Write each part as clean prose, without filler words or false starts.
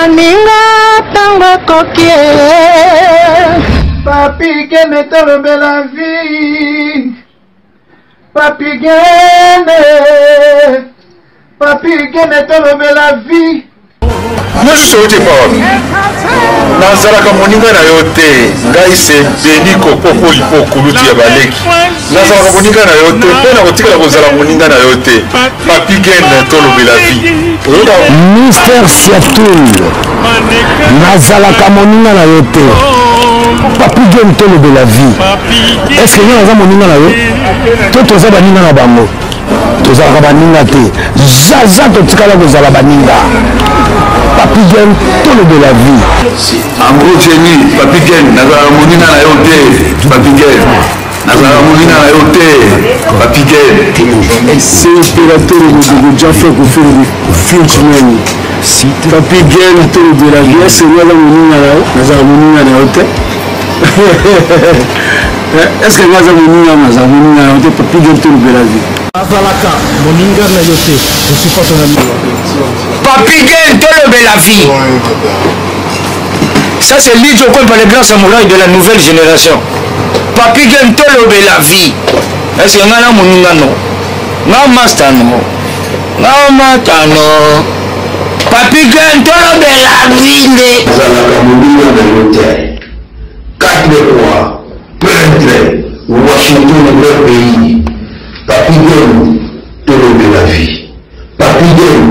Baninga ntango ekoki. Papi Gene tolobela vie. Papi Gene. Papi Gene tolobela vie. Mosusu outi epa wapi? Nazalaka moninga na yo te. Ngai se Beni Kokoko Lipo kulutu ya baleki. Nazalaka moninga na yo te mpe nakotikala kozala moninga na yo te. Papi Gen tolobela vie. Oyoka Mister Siatul, nazalaka moninga na yo te. Papi Gen tolobela vie. Est-ce que nga naza moninga na yo? To toza baninga na bango? Tozalaka baninga te. Zaza totikala kozala baninga. Papi Gen tolobela vie. En gros Jenny, Papi Gen, nazalaka moninga na yo te. Papi Gen, nazalaka moninga na yo te. Papi Gen. C'est opérateur Modogo Jaffa Koffi Frenchman. Papi Gen tolobela vie, est-ce que nga naza moninga na yo? Nazalaka moninga na yo te. Est-ce que nga naza moninga? Nazalaka moninga na yo te. Papi Gen tolobela vie. Nazalaka moninga na yo te. Je suis pas ton ami. Papi Gen tolobela vie. Ça c'est Lidjo Kwempa, le grand samouraï de la nouvelle génération. Papi Gen tolobela vie. Est-ce que nga na moninga no? Nga master no? Nga mata no? Papi Gen tolobela vie nde. Nazalaka moninga na yo te. 4 le roi, peintre, Washington grand pays. Papi Gen tolobela vie. Papi Gen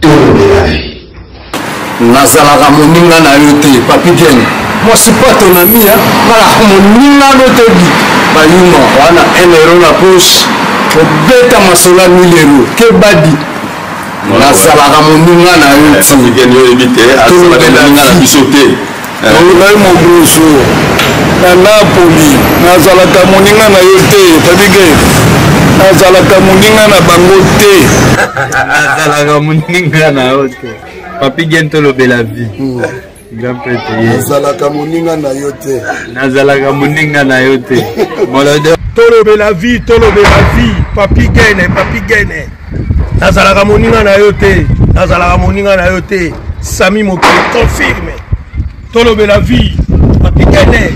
tolobela vie. Nazalaka moninga na yo te. Papi Gen, moi je suis pas ton ami, hein. Nazalaka moninga no te bi. Bayuma wana 1 euro na poche, obeta masolo ya 1000 euro. Kebadi. Nazalaka moninga na yo te. Papi Gen yo oyebi te, azalaka moninga na biso te. Ngai Mogroso na Napoli, nazalaka moninga na yo te. Papi Gen, nazalaka moninga na bango te. Nazalaka moninga na yo te. Papi Gen tolobela vie. Grand prêtre ye. Nazalaka moninga na yo te. Nazalaka moninga na yo te. Molode. Tolobela vie, tolobela vie. Papi Gen, Papi Gen. Nazalaka moninga na yo te. Nazalaka moninga na yo te. Sami Mokili confirme. Tolobela vie. Papi Gen.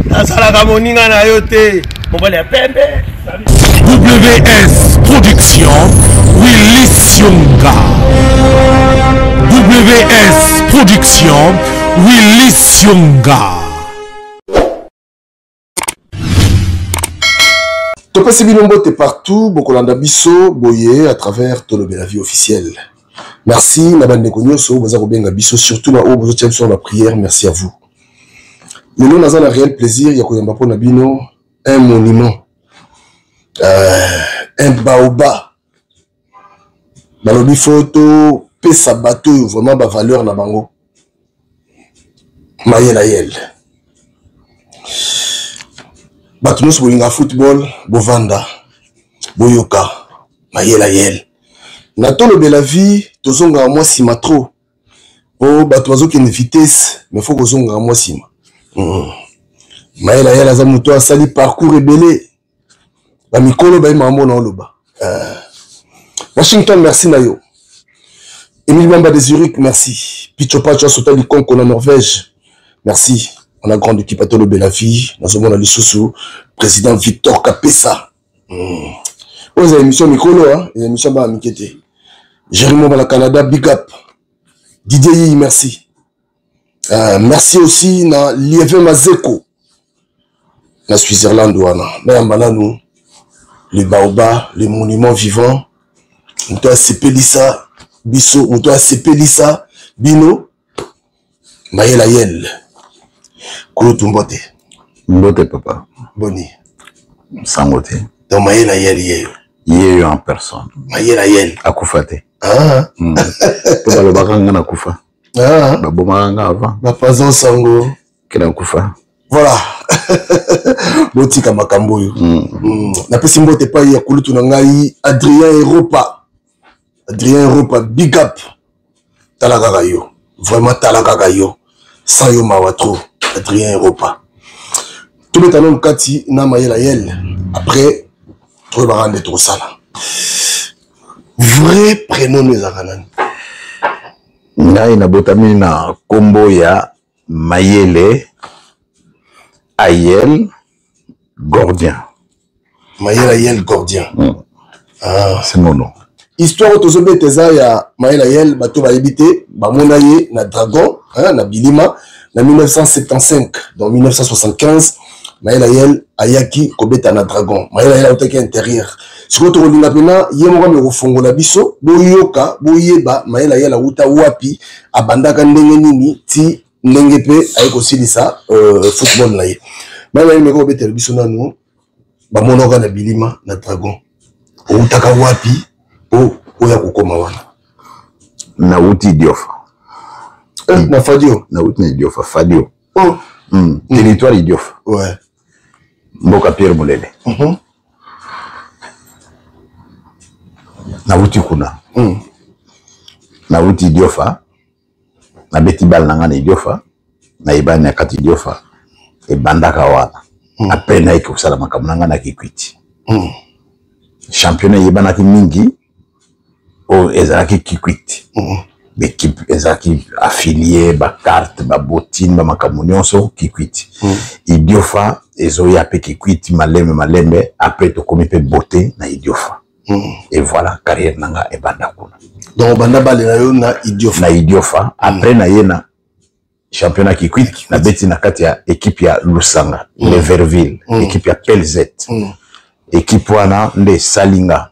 Nazalaka moninga na yo te. Mobali ya pembe. WS Production, Willy Sionga. WS Production, Willy Sionga. Topesi bino mbote partout bokolanda biso boye à travers Tolobela vie officielle. Merci na bandeko nyonso boza kobenga biso, surtout na oyo bozotia biso na prière, merci à vous. Lelo naza na réel plaisir ya koyamba mpo na bino un monument, un baobab. Balobi faut topesa bato oyo vraiment ba valeur na bango. Mayela yel. Bato nyonso bolinga football, bovanda, boyoka mayela yel. Na tolobela vie, tozongaka mwa nsima trop. Po bato bazokende vitesse, mais faut kozongaka mwa nsima. Mayela yel aza moto asali parcours ebele. Ba mikolo bayi mambo na oloba. Washington, merci na yo. Émile Bamba de Zurich, merci. Picho Pacho Sota Likonko na Norvège, merci. On a grande équipe à Tolobela vie. Nazomona lisusu président Victor Kapesa. Oyo émission mikolo, hein, émission ba mikete. Jérémy Mba na Canada, big up. Didier Yi, merci. Merci aussi na Lieve Mazeko na Switzerland wana. Bayamba nanu le baobab, le monument vivant. Moto asepelisa biso, moto asepelisa bino. Mayela yel. Kulutu mbote. Mbote papa. Boni. Sango te. Donc mayela yel yeyo. Yeyo en personne. Mayela yel. Akufa te. Ah. Po balobaka nga nakufa. Ah. Babomaka nga avant. Bapazo sango. Ke nakufa. Voilà. Botika makambo oyo. Napesi mbote epai ya kulutu na ngai Adrien Europa. Adrien Europa, big up. Tala kaka yo. Vraiment tala kaka yo. Sans yo mawa trop. Adrien Europa. Tobeta nanu kati na mayela yel. Après, toyebaka nde tokosala. Vrai prénom no ezalaka nani? Ngai nabotami na nkombo ya Mayele Ayel Gordien. Mayele Ayel Gordien. Ah. C'est mon nom. Histoire oyo tozobeta eza ya Mayele Ayel, bato bayebi te, bamona ye na Dragon, hein, na Bilima na 1975. Donc 1975 Mayele Ayel ayaki kobeta na Dragon. Mayele Ayel autaki intérieur. Sikoyo tokolinga mpena ye moko ame kofongola biso, boyoka, boyeba Mayele Ayel awuta wapi, abandaka ndenge nini ti ndenge mpe aye kosilisa football na ye. Mayele Ayel, meka kobetela biso nanu, bamonaka na Bilima na Dragon, owutaka wapi po oya kokoma wana? Nawuti Idiofa. Na Fadio? Nawuti na Idiofa, Fadio. Oh. Territoire Idiofa. Ouais. Mboka Pierre Mulele. Nawuti kuna. Nawuti Idiofa, nabeti bale na ngai na Idiofa, nayebani na kati Idiofa, ebandaka wana. Après nayeki kosala makambo na ngai na Kikwiti. Championnat eyebanaki mingi oyo ezalaki Kikwiti. Baekipe ezalaki affilié, bacarte, babotine, bamakambo nyonso Kikwiti. Idiofa ezoya mpe Kikwiti malembe malembe, après tokomi mpe beauté na Idiofa. Et voilà, carrière na nga ebanda kuna. Donc obanda bale na yo na Idiofa? Na Idiofa. Après na ye na championnat Kikwit, nabeti na kati ya équipe ya Lusanga, Leverville, équipe ya PLZ. Équipe wana nde esali nga.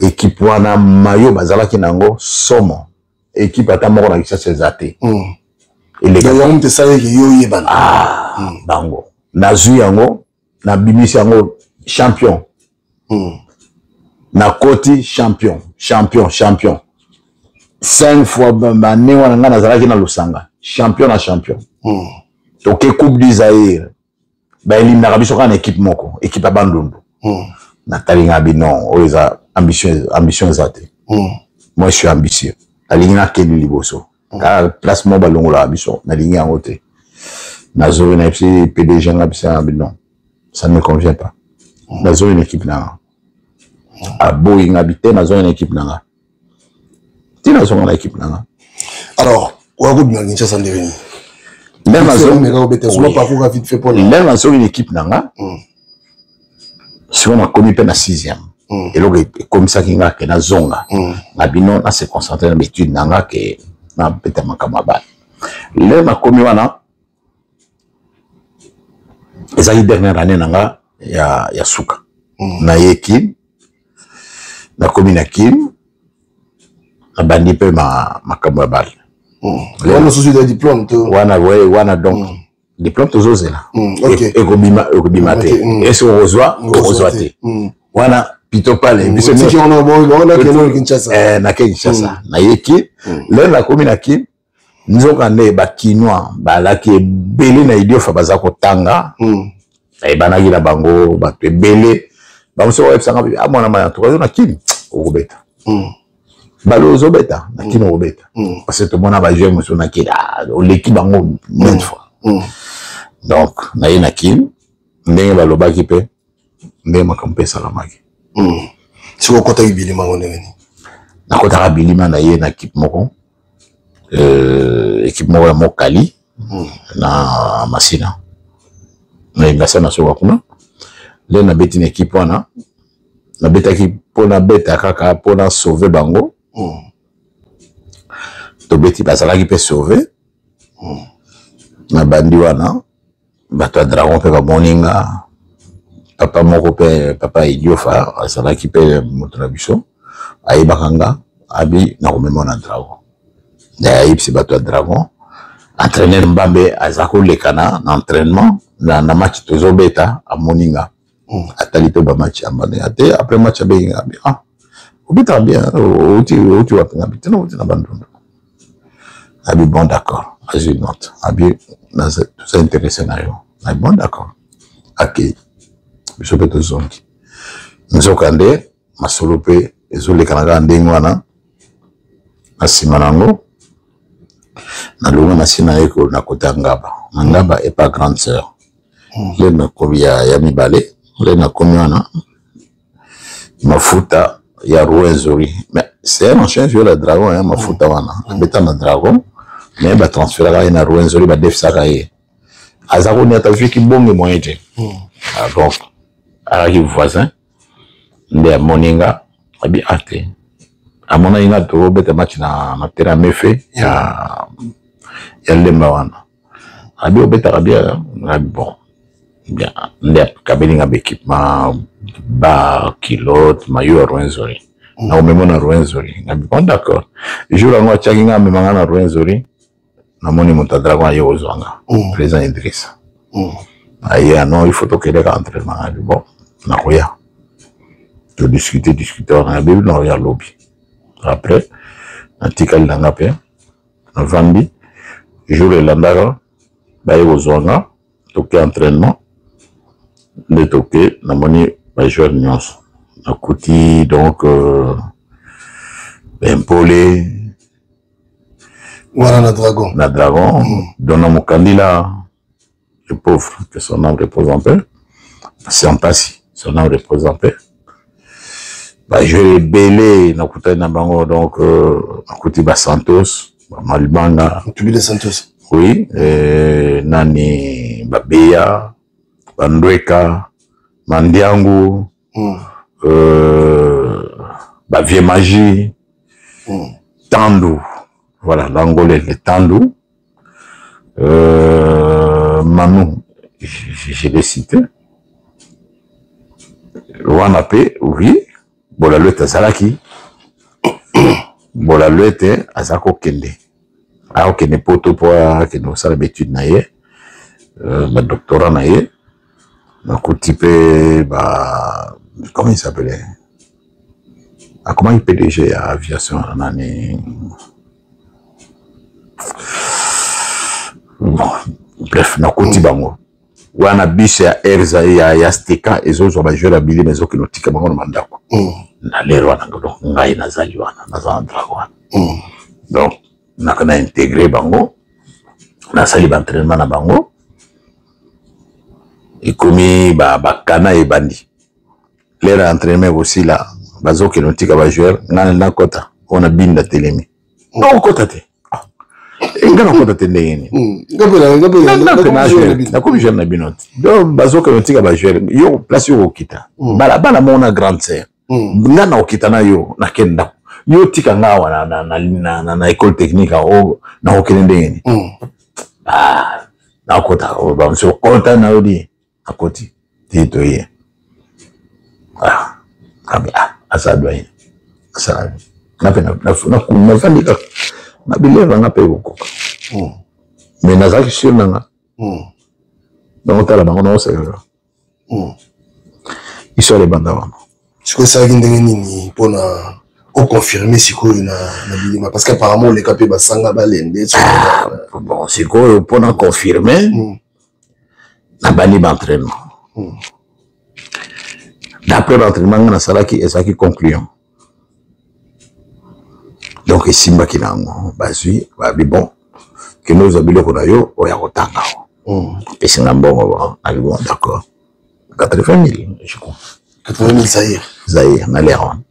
Équipe wana mayo bazalaki nango somo. Équipe ata moko na Kinshasa eza te. Yango moto esalaki yo oyebana? Ah, bango. Nazwi yango, nabimisi yango champion. Nakoti champion, champion, champion. 5 fois bane wana ngai nazalaki na Lusanga, champion na champion. Toke Coupe du Zaïre, baeliminaka biso kaka na équipe moko, équipe ya Bandundu. Natali ngai bi non, oyo eza ambition, ambition eza te. Moi je suis ambitieux, nalingi nakende liboso. Kaka place moko balongolaka biso, nalingi yango te. Nazongi, nayebisi PDG nga bisa na bi non, ça ne me convient pas. Nazongi na équipe na nga. Aboyi nga bi te, nazongi na équipe na nga. Ti nazonga na équipe na nga. Alors, oya kobima Kinshasa ndenge nini? Ndenge nazongi na équipe na nga, sikoyo nakomi mpe na sixième. Eloko ekomisaki nga ke nazonga na bino, na se concentre na baétude na nga ke nabeta makambo ya bana. Lelo nakomi wana, ezalaki dernière année na nga ya suka. Naye Kin, nakomi na Kin, nabandi mpe makambo ya bale. Wana mosusu eza diplôme to? Wana wana, donc diplôme tozozela. Ekobima, ekobima te. Esi okozwa, okozwa te. Wana pito pale biso nake Kinshasa, naye Kin. Lelo nakomi na Kin, nzoka nde bakinois balaki ebele na Idiofa baza kotanga. Nayebanaki na bango, bato ebele bamosusu bayebisanga: "Ah, mwana maya, tuka yo na Kini okobeta balo, ozobeta na Kini okobeta." Parce que tomona bajeune mosusu na Kini, oleki bango maintes fois. Donc naye na Kini ndenge balobaki mpe ndenge makambo mpe esalamaki. Soki okotaki Bilima ngo ndenge nini? Nakotaka Bilima na ye na équipe moko, équipe moko ya Mokali na Masina na Engasa. Na soka kuna nde nabeti na équipe wana. Nabetaki mpo nabeta kaka mpo na sauve bango. Tobeti, bazalaki mpe sauve. Na bandi wana, bato ya Dragon mpe bamoni nga. Papa moko mpe, papa Idiofa, azalaki mpe moto na biso, ayebaka nga, abi nakomema na Dragon. Nde ayebisi bato ya Dragon, entraîneur Mbambe aza kolekana na entraînement na match tozobeta, amoni nga, atali mpe bamatch ya Mbambe te. Après match abengi nga, abi: "Ah, obetaka bien, outi wapi?" Nga bi te, nauti na Bandundu. Abi: "Bon, d'accord." Azwi note, abi: "Toza intéressé na yo." Abi: "Bon, d'accord." Akei, biso mpe tozongi. Nzoka nde masolo mpe ezolekana kaka ndenge wana. Na nsima nango nalonga na nsima ye na kota Ngaba, na Ngaba epa grande sœur le nakomi ya mibale. Le nakomi wana, mafuta. ya Rwenzori. Mais c'est un ancien joueur ya Dragon, hein, mafuta wana. Abeta na Dragon, mais ba transferaka ye na Rwenzori, ba defisaka ye. Aza koniata vieux Kibonge moyen te. Ah, donc azalaki voisin nde amoni nga abi ah te amonaki nga tobeta match na, na terrain mefe ya, ya lemba wana abi obetaka bien abi bon bien nde akabeli nga baéquipement ba kilote mayo ya Rwenzori na omemo na Rwenzori ngabi bon d'accord jour yango atiaki nga amema nga na Rwenzori namoni moto ya dragon aye kozwa nga mm. président Idrissa mm. aye ano il faut tokeleka entraînement ngabi bon nakoya todiscute discute wana nabebi nakoya lobi après natikali na nga mpe navandi jour elandaka baye kozwa nga toke entraînement nde toke namoni bajoueur nyonso nakuti donc euh, bempole wana na dragon na dragon mm. dona mokandila le pauvre que son âme repose en paix siampasi son âme repose en paix bajoueur ebele nakutani na bango donc euh, nakuti basantos bamalibanga tubile santos oui euh, nani babeya bandweka mandiangu mm. euh, bavieux magie mm. tandu voilà l'angolais le tandu euh, manu je, je l'ai cité wana mpe oui bolalwete azalaki bolalwete aza kokende akokende poto mpo akende kosala baetude na ye euh, badoctorat na ye nakuti mpe ba comment il s'appelait akomaki pdg ya aviation nani bon bref nakuti bango wana bus ya air ya, ya steka ezozwa bajoueur ya bilima ezokende otika bango na bandako mm. na lero wana donc ngai nazali wana naza na drago wana mm. donc naka na integre bango nasali baentraînement na bango ekomi bakana ba ebandi lere ya entraînement ekosila bazokende otika bajoueur ngai nakota oyo na binda telemi okota te eh, nga nakota te ndenge nini hmm. nakomi jeune na bino te donc bazokende otika bajoueur yo place yo okokita hmm. balabala moko na grande sœur hmm. nga nakokita na yo nakende ndako yo tika nga awa na école technique awa nakokende ndenge nini ah, nakota bamosusu okota na yo di akoti ti toye ah kabi ah aza doyen asala nga mpe nafandi kaka na bileva nga mpe ekokoka hmm. mais nazalaki sur na nga hmm. nakotala bango naosekaka hmm. histoire ebanda wana sikoyo esalaki ndenge nini mpona oconfirme sikoyo na, na bilima parce que apparemment oleka mpe basanga balende ah, bon sikoyo mpona confirme mm. nabandi baentraînement mm. d'après baentraînement nga nasalaki ezalaki concluant donc esimbaki na yango bazwi babi bon kende ozwa biloko na yo oya kotanga apesi nga mbongo bon abi bon d'accord 80 000 je crois 80 000 zaire zaire na lere wana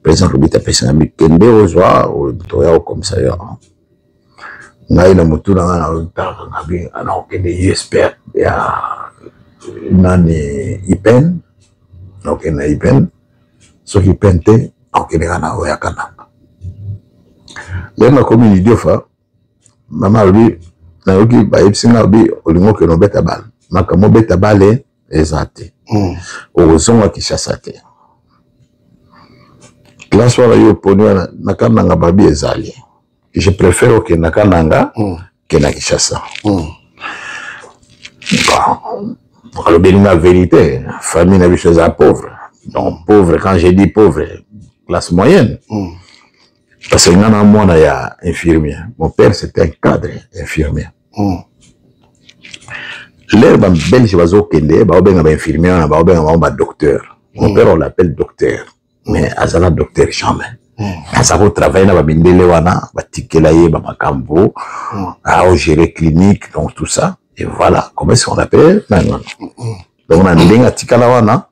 président alobi te apesi nga bikende ozwa toya kokomisa yo ngai na motu na ngai naotaka ngabi nakokende usp ya nani ipen nakokende na ipen soki ipen te nakokende kaka na oyo ya kananga lelo nakomi lidiofa mama alobi nayoki bayebisi nga alobi olingi okende obeta bale makambo obeta bale eza te hmm. okozonga kinshasa te classe wana yo oponi wana na kananga babi ezali je préfère okende na kananga hmm. ke na kinshasa hmm. bon alobeli nga vérité famille na biso eza pauvre donc pauvre quand je dis pauvre classe moyenne mm. Parce que nga na mwana ya infirmier. Mon père c'était un cadre infirmier. Mm. L'air ba belge bazokende baobenga ba infirmier wana baobenga bango ba docteur. Mon mm. père on l'appelle docteur. Mm. Mais azala docteur jamais. Mm. aza kotravaille na bamindele wana batikela ye bamakambo mm. aogere clinique donc tout ça et voilà comment est-ce qu'on appelle nani wana mm. donc na ndenge atikala wana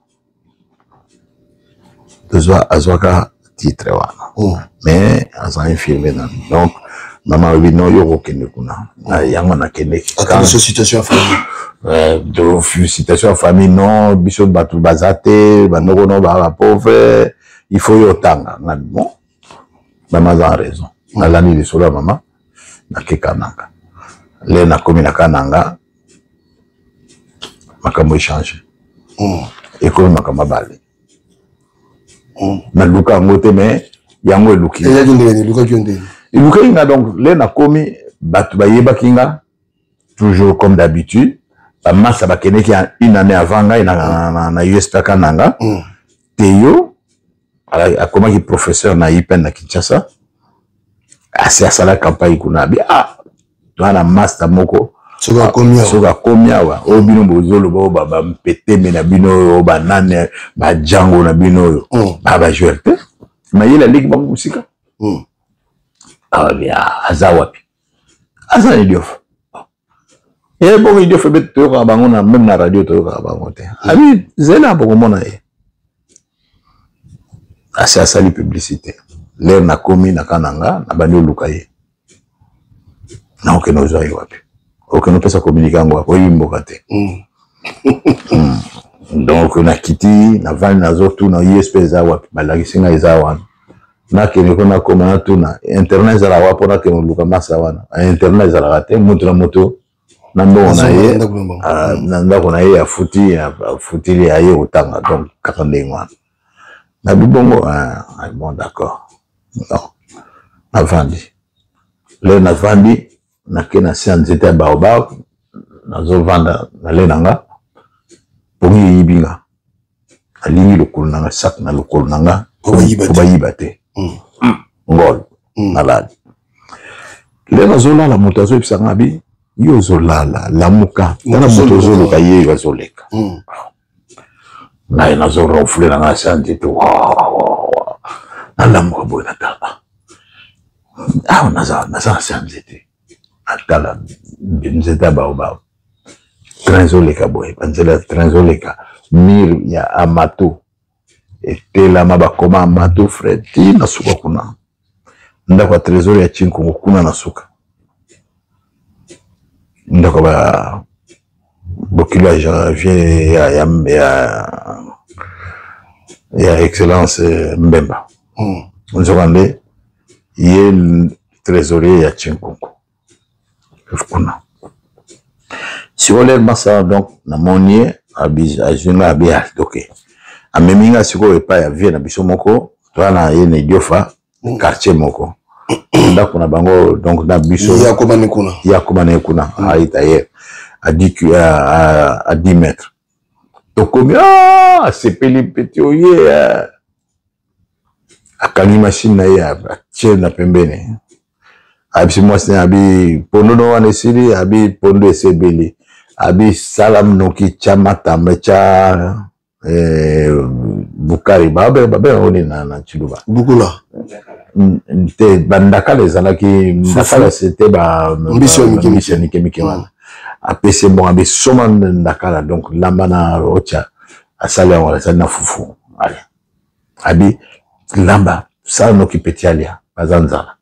Tozwa azwaka titre wana. Mais aza infirmier na donc mama alobi non yo okokende kuna. Yango nakendeki. Attention situation ya famille. Euh, situation ya famille non biso bato baza te bandoko no ba pauvre il faut yo otanga nga bon mama aza na raison nalandi lisolo ya mama nake kananga le nakomi na kananga makambo echange ekomi makambo mabale naluka yango te mais yango eluki eyaki ndenge elukaki yo ndenge elukaki nga donc le nakomi bato bayebaki nga toujours comme d'habitude bamasa bakendeki une année avant ngai na, na, na, na usp kananga mm. teyo akomaki professeur na ipn na kinshasa asi asala campagne kuna abi ah toza na master moko soki akomi awa soki akomi awa oyo bino bozoloba oyo bampeteme na bino oyo banane bajango na bino oyo mm. ba bajoueur te mayele aleki bango mosika mm. ah, aza wapi aza na idiofa ye bongo idiofa ebe toyokaka bango na meme na radio toyokaka bango te abi zela bokomona ye asi asali publicité lere nakomi na kananga nabandi oluka ye naokende ozwa ye wapi okende opesa communiqué yango wapi oyebi mboka te mm. mm. donc nakiti navandi nazotuna usp eza wapi balakisi ngai eza wana nakende ko nakoma natuna internet ezalaka wapi mpo nakende koluka masa wana internet ezalaka te moto na moto na mbongo na ye ah, na ndako na ye afuti afutili aye kotanga donc kaka ndenge wana nabi bongo ah, ah, bon d'accord non navandi lelo navandi nake na se ya nzete ya baobab nazovanda nale na nga pongi eyibi nga alingi lokolo na nga sak na lokolo na nga po bayiba te mm. ngol mm. nalali lelo azolala moto azoyebisa nga bi yo ozolala lamuka tala moto ozoluka ye yo azoleka mm. ngai nazo ronfle na ngai sa nzete nalamuka boye natala awa naza naza na se ya nzete natala nzete ya baobab train ezoleka boye banzela ya train ezoleka mur ya amato etelama bakoma amato fred ti na suka kuna ndako ya trésor ya chinkongo kuna na suka ndako ba bokilo ya janvier ya, ya, ya, ya excellence eh, mbemba mm. nzokande ye trésorier ya chinkongo kuna sikoyo lere masa donc namoni ye azwi ngai abi ah, ok amemi ngai sikoyo epai ya vie na biso moko toza na ye na idiofa mm. quartier moko ndako na bango donc na biso ye akoma ne kuna ye akoma ne kuna mm. ayi tailleur à 10 à, à 10 mètres tokomi ah, asepeli peti oye ah. akangi machine na ye atie na pembeni ayebisi mwasi na ye abi pondu no wana esili abi pondu esi ebeli abi sala noki tya matamba tya eh, bukari babenga yango nini na, na tshiluba bukula te bandakala ezalaki ndakala sete mbisi ya mike mike wana apesi mbongo abi soma ndakala donc lamba na otya asali yango asali na fufu ale abi lamba sala noki peti alia baza nzala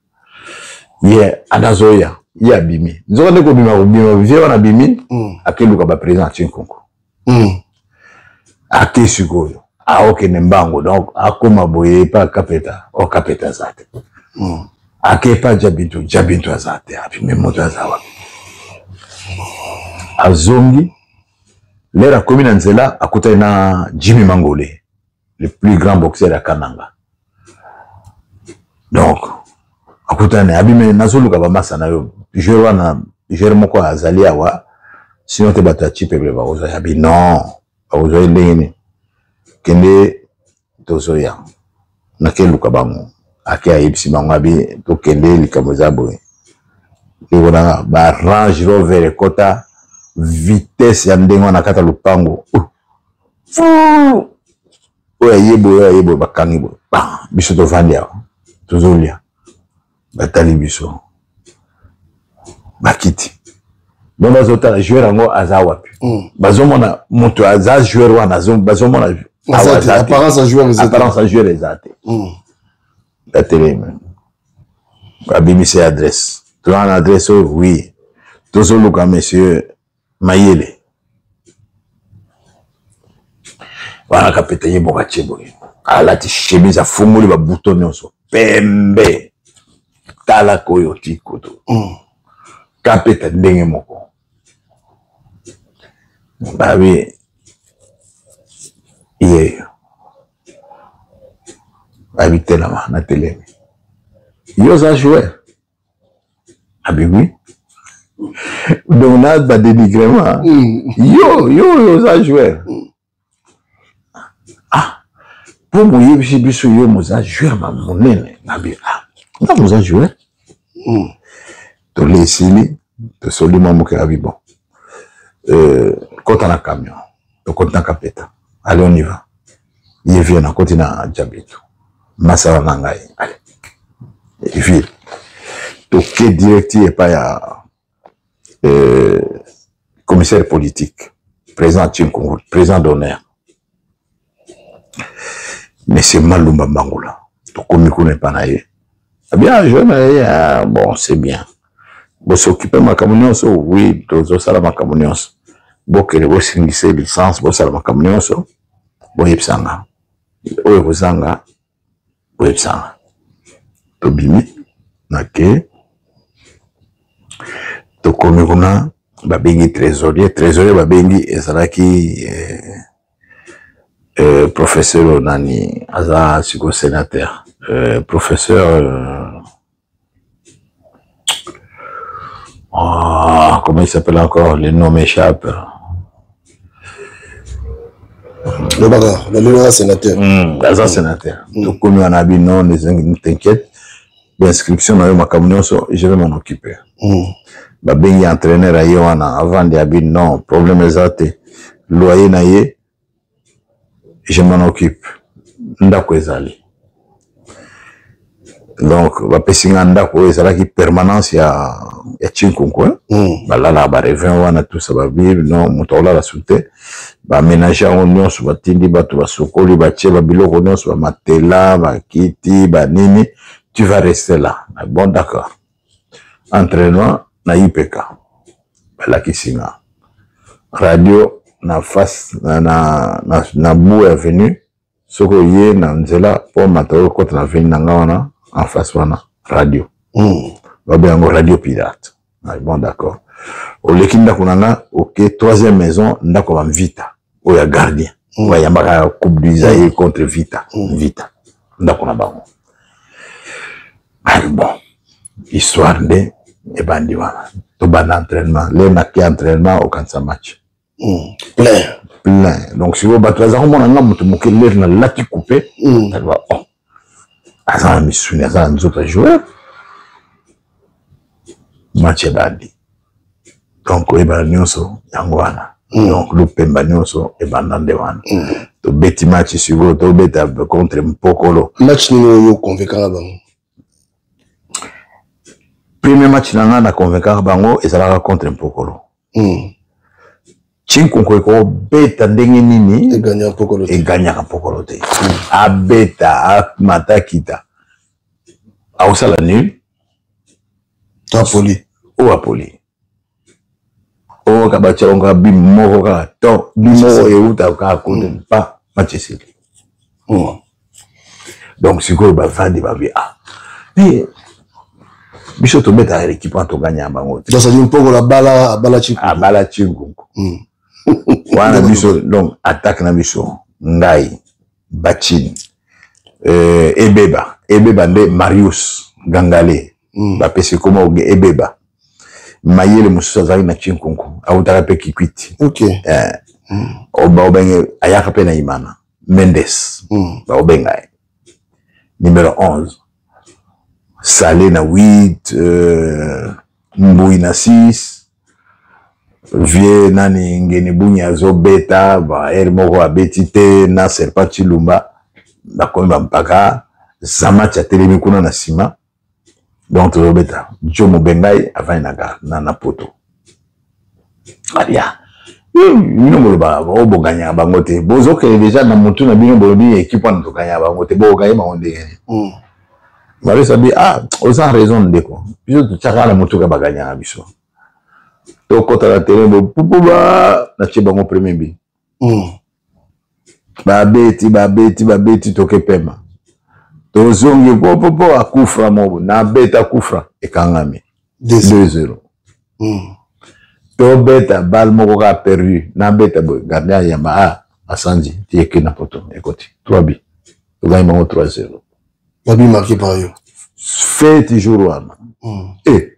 ye anazoya ye abimi nzoka nde kobima kobima vie wana abimi mm. akeluka baprésident atie nkunku mm. ake sikoyo aokende mbango donc akoma boye epa kapeta o kapeta aza te mm. ake epa jabintu jabintu aza te abimi moto aza wapi azongi lere akomi na nzela akutani na jimmy mangole le plus grand boxeur ya kananga donc akutani abimi nazoluka bamasa na yo joueur wana joueur moko azali awa sinon te bato ya chipebele bakozwa ya bi non bakozwa ye ndenge nini kende tozoya nakeluka bango ake ayebisi bango abi tokende likambo eza boye ndeko nanga ba range rover ekota vitesse ya ndenge wana kata lopango oyo aye boye oyo aye boye bakangi boye biso tovandi awa tozolia batali biso bakiti donc bazotala joueur yango aza wapi mm. bazomona moto aza joueur wana bazomona Apparence ya joueur eza te. Apparence ya joueur eza te. Batelemi, babimisi adresse. Toza na adresse oyo, oui, tozoluka monsieur Mayele. Wana kapeta ye moko atie boye, alati chemise, afungoli babuto nyonso pembe, tala koyo ti koto. Kapeta ndenge moko babi yeyo, babi telama. Na telemi. Yo oza joueur? Abi oui. Donc na badénigrement. Yo yo yo oza joueur? Ah, mpo moyebisi biso yo moza joueur ma monene. Nabi ah, nga moza joueur. Tole esili, tosoli mwa moke. Abi bon, kota na camion. Tokoti na kapeta, allez, on y va. Ye vie nakoti na Jabitu, masala na ngai, allez ville. Toke direct epai ya commissaire politique, président Tchinkungu, président d'honneur, monsieur Malumba Mbangula. Tokomi kuna epai na ye. Bien jeune na ye. Ah, bon, c'est bien, bos'occupe makambo nyonso. Oui, tozosala makambo nyonso. Bokende bosingisa licence, bosala makambo nyonso, boyebisanga oyo kozanga, boyebisanga. Tobimi na ke tokomi kuna, babengi trésorier. Trésorier babengi ezalaki professeur oyo nani aza sikoyo sénateur, professeur oh, comment il s'appelle encore? Le nom m'échappe. Lobaka lelo aza sénateur. Aza sénateur. Tokomi wana, abi non, ne t'inquiète, bainscription na yo, makambo nyonso, je vais m'en occuper. Babengi entraîneur, aye wana, avandi. Abi non, problème eza te, loyer na ye, je m'en occupe. Ndako ezali. Donc bapesi nga ndako oyo ezalaki permanence ya Chinkunku. Balalaka barevin wana tusa. Babi non, moto akolala su te. Baaménage yango nyonso, batindi bato, basokoli, batie babiloko nyonso, bamatela, bakiti, banini. Tu vas rester là. Bon, d'accord. Entraînement na IPK, balakisi nga radio na face na bout avenue. Soki oye na nzela mpo mata oyo okota na avenue na nga wana, en face wana radio. Babe yango radio pirate. Ah, bon, d'accord. Oleki ndako na nga, oke troisième maison, ndako ya bamvita oyo ya gardien. Bayambaka Coupe du Zaïre contre Vita. Vita, ndako na bango. Ah, bon, histoire nde ebandi wana. Tobanda entraînement. Le nake entraînement, okanisa match. Plein. Plein. Donc sikoyo bato baza komona nga moto moke, lere nalati coupe. Taloba oh, aza na misuni, aza na nzoto ya joueur. Match ebandi. Donc oyebana nyonso yango wana. Donc lupemba nyonso ebanda nde wana. Tobeti match. Sikoyo tobeta contre Mpokolo. Match nini oyo convaincaka bango? Premier match na nga na convaincaka bango ezalaka contre Mpokolo. Chinkunku ekobeta ndenge nini? Eganyaka Mpokolo te. Abeta, amata, kita, akosala nul. Apoli. Oyo apoli oyo ka batia yango kaka bi moko, kaka to bi moko euta kaka kote pa match esili. Donc sikoyo bavandi, babi ah, mais biso tobetaka l'équipe wana, toganya bango te. Donc Mpokolo abala, abala Chinkunku. Abala Chinkunku wana. Biso donc attaque na biso, ngai, Bachine, Ebeba. Ebeba nde Marius Gangale. Bapesi koma Ebeba. Mayele mosusu azalaki na Chinkunku, awutaka mpe Kikwiti. Baobenge ayaka mpe na Imana, Mendes. Baobenga ye numéro 11, Sale na 8, Mbui na 6, vie nani Ngeni Bunyi azobeta baere moko, abeti te na Serpent Chilumba. Bakomi bampaka Zamati atelemi kuna na nsima. Donc tozobeta, Jo Mobengai avandi na poto, abia. Bino boloba oyo boganyaka bango te, bozokende deja na motu na bino, bolobi ekipe wana toganyaka bango te, bokoganye bango ndenge nini? Marisa bi ah, oza raison ndeko, biso totyaka na motuka baganyaka biso, tokɔta na terrain bopupu ba natie bango premier bi. Babeti babeti babeti, toke pema, tozongi popopo akufra mobo nabeta kufra ekangami 2-0. Tobeta balle moko kaka perdu, nabeta boye gardien ayamba a asanzi ti eke na poto ekoti 3 bi, togangi bango 3-0. Babi marqué par yo fete jour wana. Eh,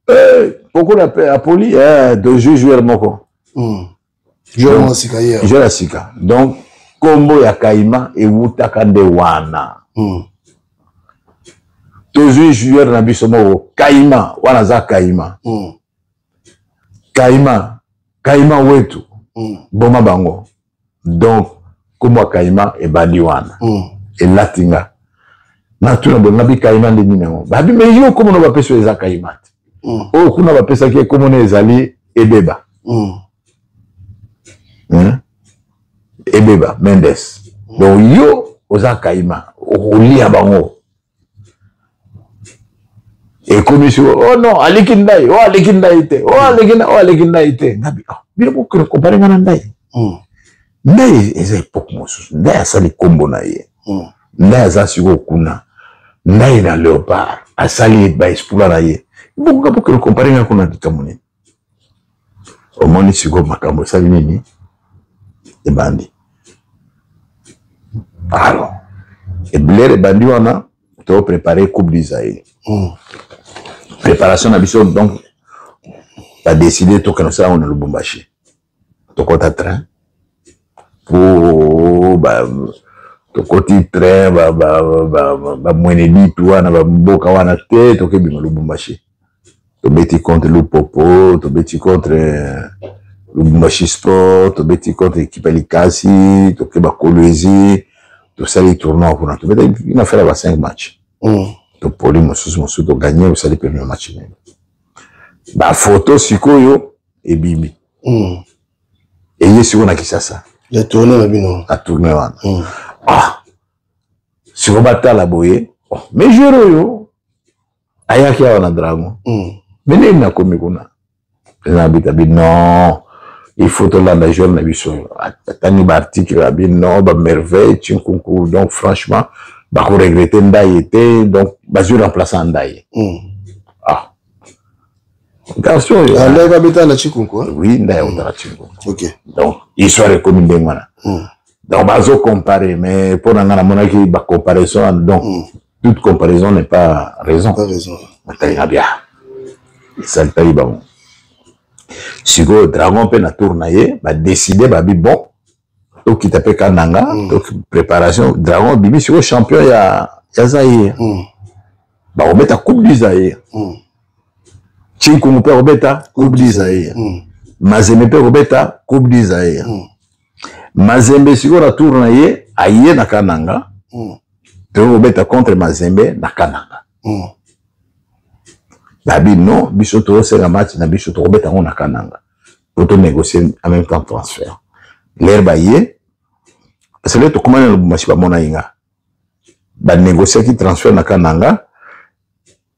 eh, poko na pe apoli eh, tozwi joueur moko. Joueur ya sika ye. Joueur ya sika. Donc kombo ya Kaima ewutaka nde wana. Tozwi joueur na biso moko Kaima wana, aza Kaima. Kaima, Kaima wetu. Boma bango. Donc kombo ya Kaima ebandi wana. Elati nga natuna boye, ngabi Kaima nde nini yango? Babi me yo kombo na bapesi oyo eza Kaima te. Oyo kuna bapesaki ye kombo na ezali Ebeba. Hein? Ebeba Mendes. Donc yo oza Kaima, okolia bango. Ekomi sikoyo, oh non, aleki ndai, oh aleki ndai te, oh aleki ndai, oh aleki ndai te. Ngabi oh, bino bokende kompare nga na ndai. Ndai eza epoke mosusu, ndai asali kombo na ye. Ndai aza sikoyo kuna, ndai na Léopard asali ba exploit na ye. Bokoka bokende kompare nga kuna likambo nini? Omoni sikoyo makambo esali nini ebandi. Alors ebulere ebandi wana, to préparer Coupe du Zaïre. Préparation na biso, donc badécide tokende kosala yango na Lubumbashi. Tokɔta train po tokoti train bamwene ditu wana, bamboka wana te, tokebima Lubumbashi, tobeti contre Lupopo, tobeti contre Lubumbashi Sport, tobeti contre ekipe ya Likasi, toke Bakolwezi, tosali tournoi kuna, tobetaki na faire ba 5 match. Topoli mosusu mosusu, toganye, osali premier match nini, bafoto sikoyo ebimi. Eye sikoyo na Kisasa. Ya tournoi na bino. Na tournoi wana. Ah, sikoyo batala boye, oh, mais joueur oyo ayaki awa na Dragon. Mais nini nakomi kuna, président abita bi non, il faut tolanda joueur na biso oyo. Atangi baarticle, abi non, bamerveille Chinkunku, donc franchement bakoregrete Ndaye te. Donc bazwi remplaçant Ndaye. Ah, garçon oyo. Ah, Ndaye babeta na Chikunku, hein? Oui, Ndaye akota na Chinkunku. Donc histoire ekomi ndenge wana. Donc bazo comparer, mais mpo na nga namonaki bacomparaison wana, donc toute comparaison n'est pas raison. Pas raison. Batalinga bia esalitaki bango. Sikoyo Dragon mpe na tour na ye badécide, babi bon, tokita mpe Kananga. To préparation, Dragon bimi sikoyo champion ya Zaïre. Bakobeta Coupe du Zaïre. Chinkungu mpe akobeta Coupe du Zaïre. Mazembe mpe akobeta Coupe du Zaïre. Mazembe sikoyo na tour na ye aye na Kananga. Tokobeta contre Mazembe na Kananga. Babi non, biso tozosenga match na biso, tokobeta yango na Kananga po tonégocie en même temps transfert. Lere baye, parce que lere tokomani na Lubumbashi, bamona ye nga, banégociaki transfert na Kananga.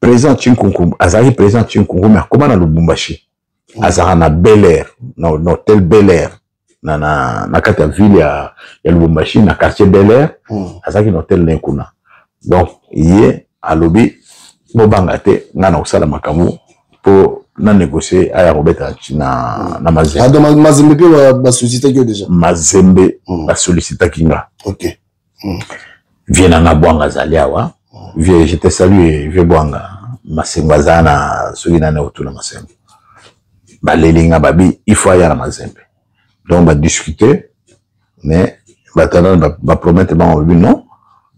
Président Chinkunku azalaki président Chinkunku, mais akoma na Lubumbashi, azalaka na Bel Air, na hôtel Bel Air na kati ya ville ya Lubumbashi, na quartier Bel Air. Azalaki na hôtel na kuna. Donc ye alobi bobanga te, ngai na kosala makambo mpo na négocie aya kobeta na Mazembe. Ah, donc Mazembe mpe basollicitaki yo déjà? Mazembe basollicitaki nga. Vie na nga Bwanga azali awa. Vie, je te salue, vie Bwanga Masengo aza na soki nani otuna Masengo. Baleli nga, babi il faut aya na Mazembe. Donc badiscute, mais batala bapromettre bango, babi non,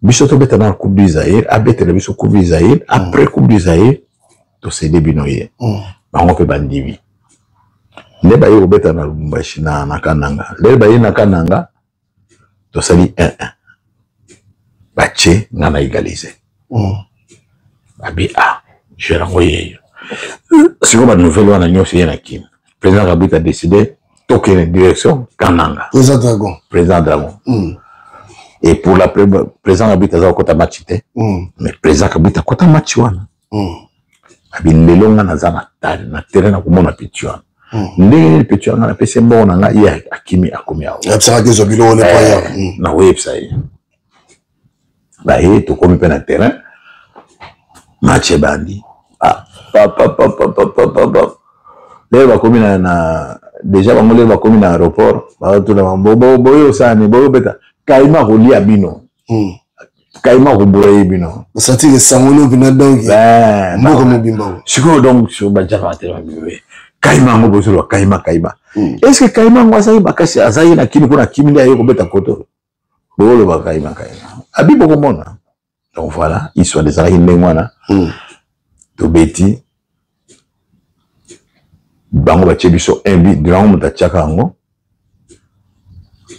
biso tobeta na Coupe du Zaïre, abetela biso Coupe du Zaïre, après Coupe du Zaïre tosede bino ye. Bango mpe bandimi. Nde baye kobeta na Lubumbashi, na Kananga. Lere baye na Kananga, tosali 1-1, batie nga na égaliser. Babi ah, joueur yango yeyo. Sikoyo banouvelle wana nyonso ye na Kini, président Kabwita décide. Tokende direction Kananga. Président Dragon. Président Dragon. Et pour la président Kabwita aza kokota match te. Mais président Kabwita akota match wana. Abi lelo nga naza na na terrain na komona petit wana. Ndenge nini petit wana napesi mbongo na nga, ye akimi akomi awa. Ayebisaka te zwa biloko ne paya. Nakoyebisa ye. Baye tokomi mpe na terrain, match ebandi. Ah, pa pa pa pa pa pa pa pa. Lelo bakomi na na déjà bango lelo bakomi na aéroport, bazotuna bango boyo osala nini, boyo beta kaima kolia bino. Kaima kobura ye bino. Basati ke sango no mpena donc mboka mobimba. Sikoyo donc sikoyo bajaka batelema bebe. Kaima yango bozoloba kaima kaima. Est-ce que kaima yango azali makasi, azali na kini kuna kimi nde aye kobeta koto. Boloba kaima kaima. Abi bokomona. Donc voilà, histoire ezalaki ndenge wana. Tobeti bango batie biso un but, Dragon moto atiaka yango.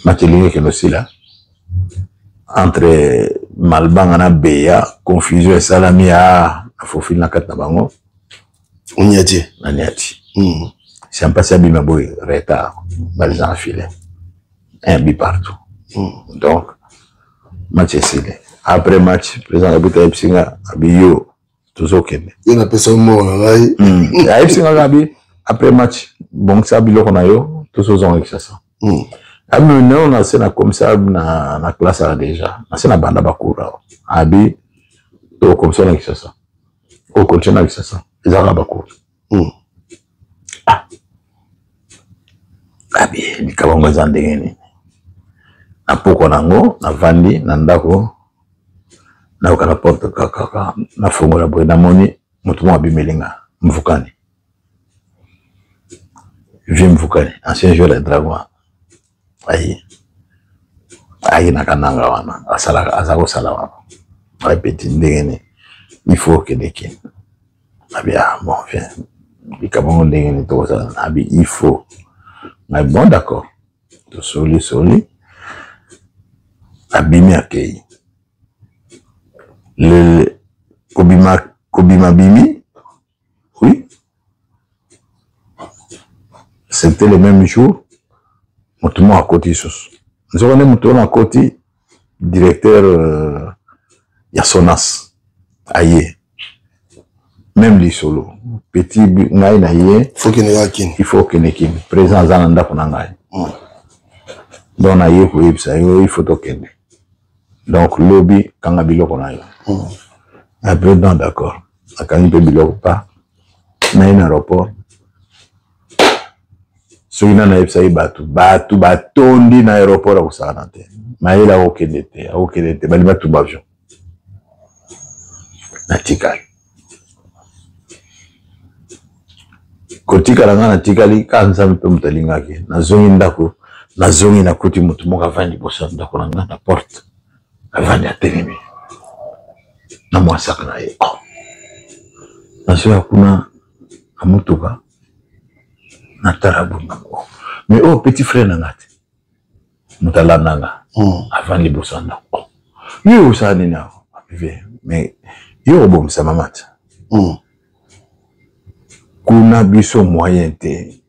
Match elingi ekende osila entre Malbanga na Beya, confusion esalami, a afofili na kati na bango. Oniati. Naniati. C'est un passé abima boye retard, balle en filet. Un but partout. Donc match esili. Après match, président Kabuta ayebisi nga abi yo tozokende. Ye napesa yo mbongo na ngai. Ayebisi nga abi après match bongisa biloko na yo tozozonga Kinshasa. Abi neo na se na komisa na na classe awa déjà. Na se na banda bakura awa. Abi to komisa na Kinshasa. O continue na Kinshasa. Ezalaka bakura. Ah. Abi likambo yango eza ndenge nini? Na pokwa nango navandi na ndako, nayoka na porte kaka, nafongola boye, namoni moto moko abimeli nga, Mvukani, vieux Mvukani, ancien joueur ya Dragon. Aye aye na Kananga wana, asalaka, aza kosala wana. Aye petit, ndenge nini il faut okende Kin? Abi ah bon, viens, likambo yango ndenge nini tokozala? Abi il faut ngai, bon d'accord, tosoli soli, abimi akei le kobima kobima bimi. Oui, c'était le même jour moto moko akoti lisusu, nzoka nde moto wana akoti directeur ya Sonas. Aye même lisolo petit ngai na ye. Faut okende kaka Kini. Il faut okende Kini, président aza na ndako na ngai. Donc naye koyebisa yo il faut tokende, donc lobi kanga biloko na yo. Après donc d'accord, akangi mpe biloko pa naye na aéroport. Soki nani ayebisa ye, bato bato batondi na aéroport, akosakana te, mayele akokende te, akokende te, balingi batumba avion. Natikali kotikala, ngai natikali kaka, Nzambe mpe moto alingaki. Nazongi ndako, nazongi nakuti moto moko avandi liboso ya ndako na ngai na porte, avandi atelemi na mwa saka na ye. Oh. Nazoya kuna na motuka, natala bongo, mais oyo petit frère na nga te, moto alanda nga, avandi liboso ya ndako. Oh. Yo osala nini awa? Mais yo obomisa mama te. Kuna biso moyen te,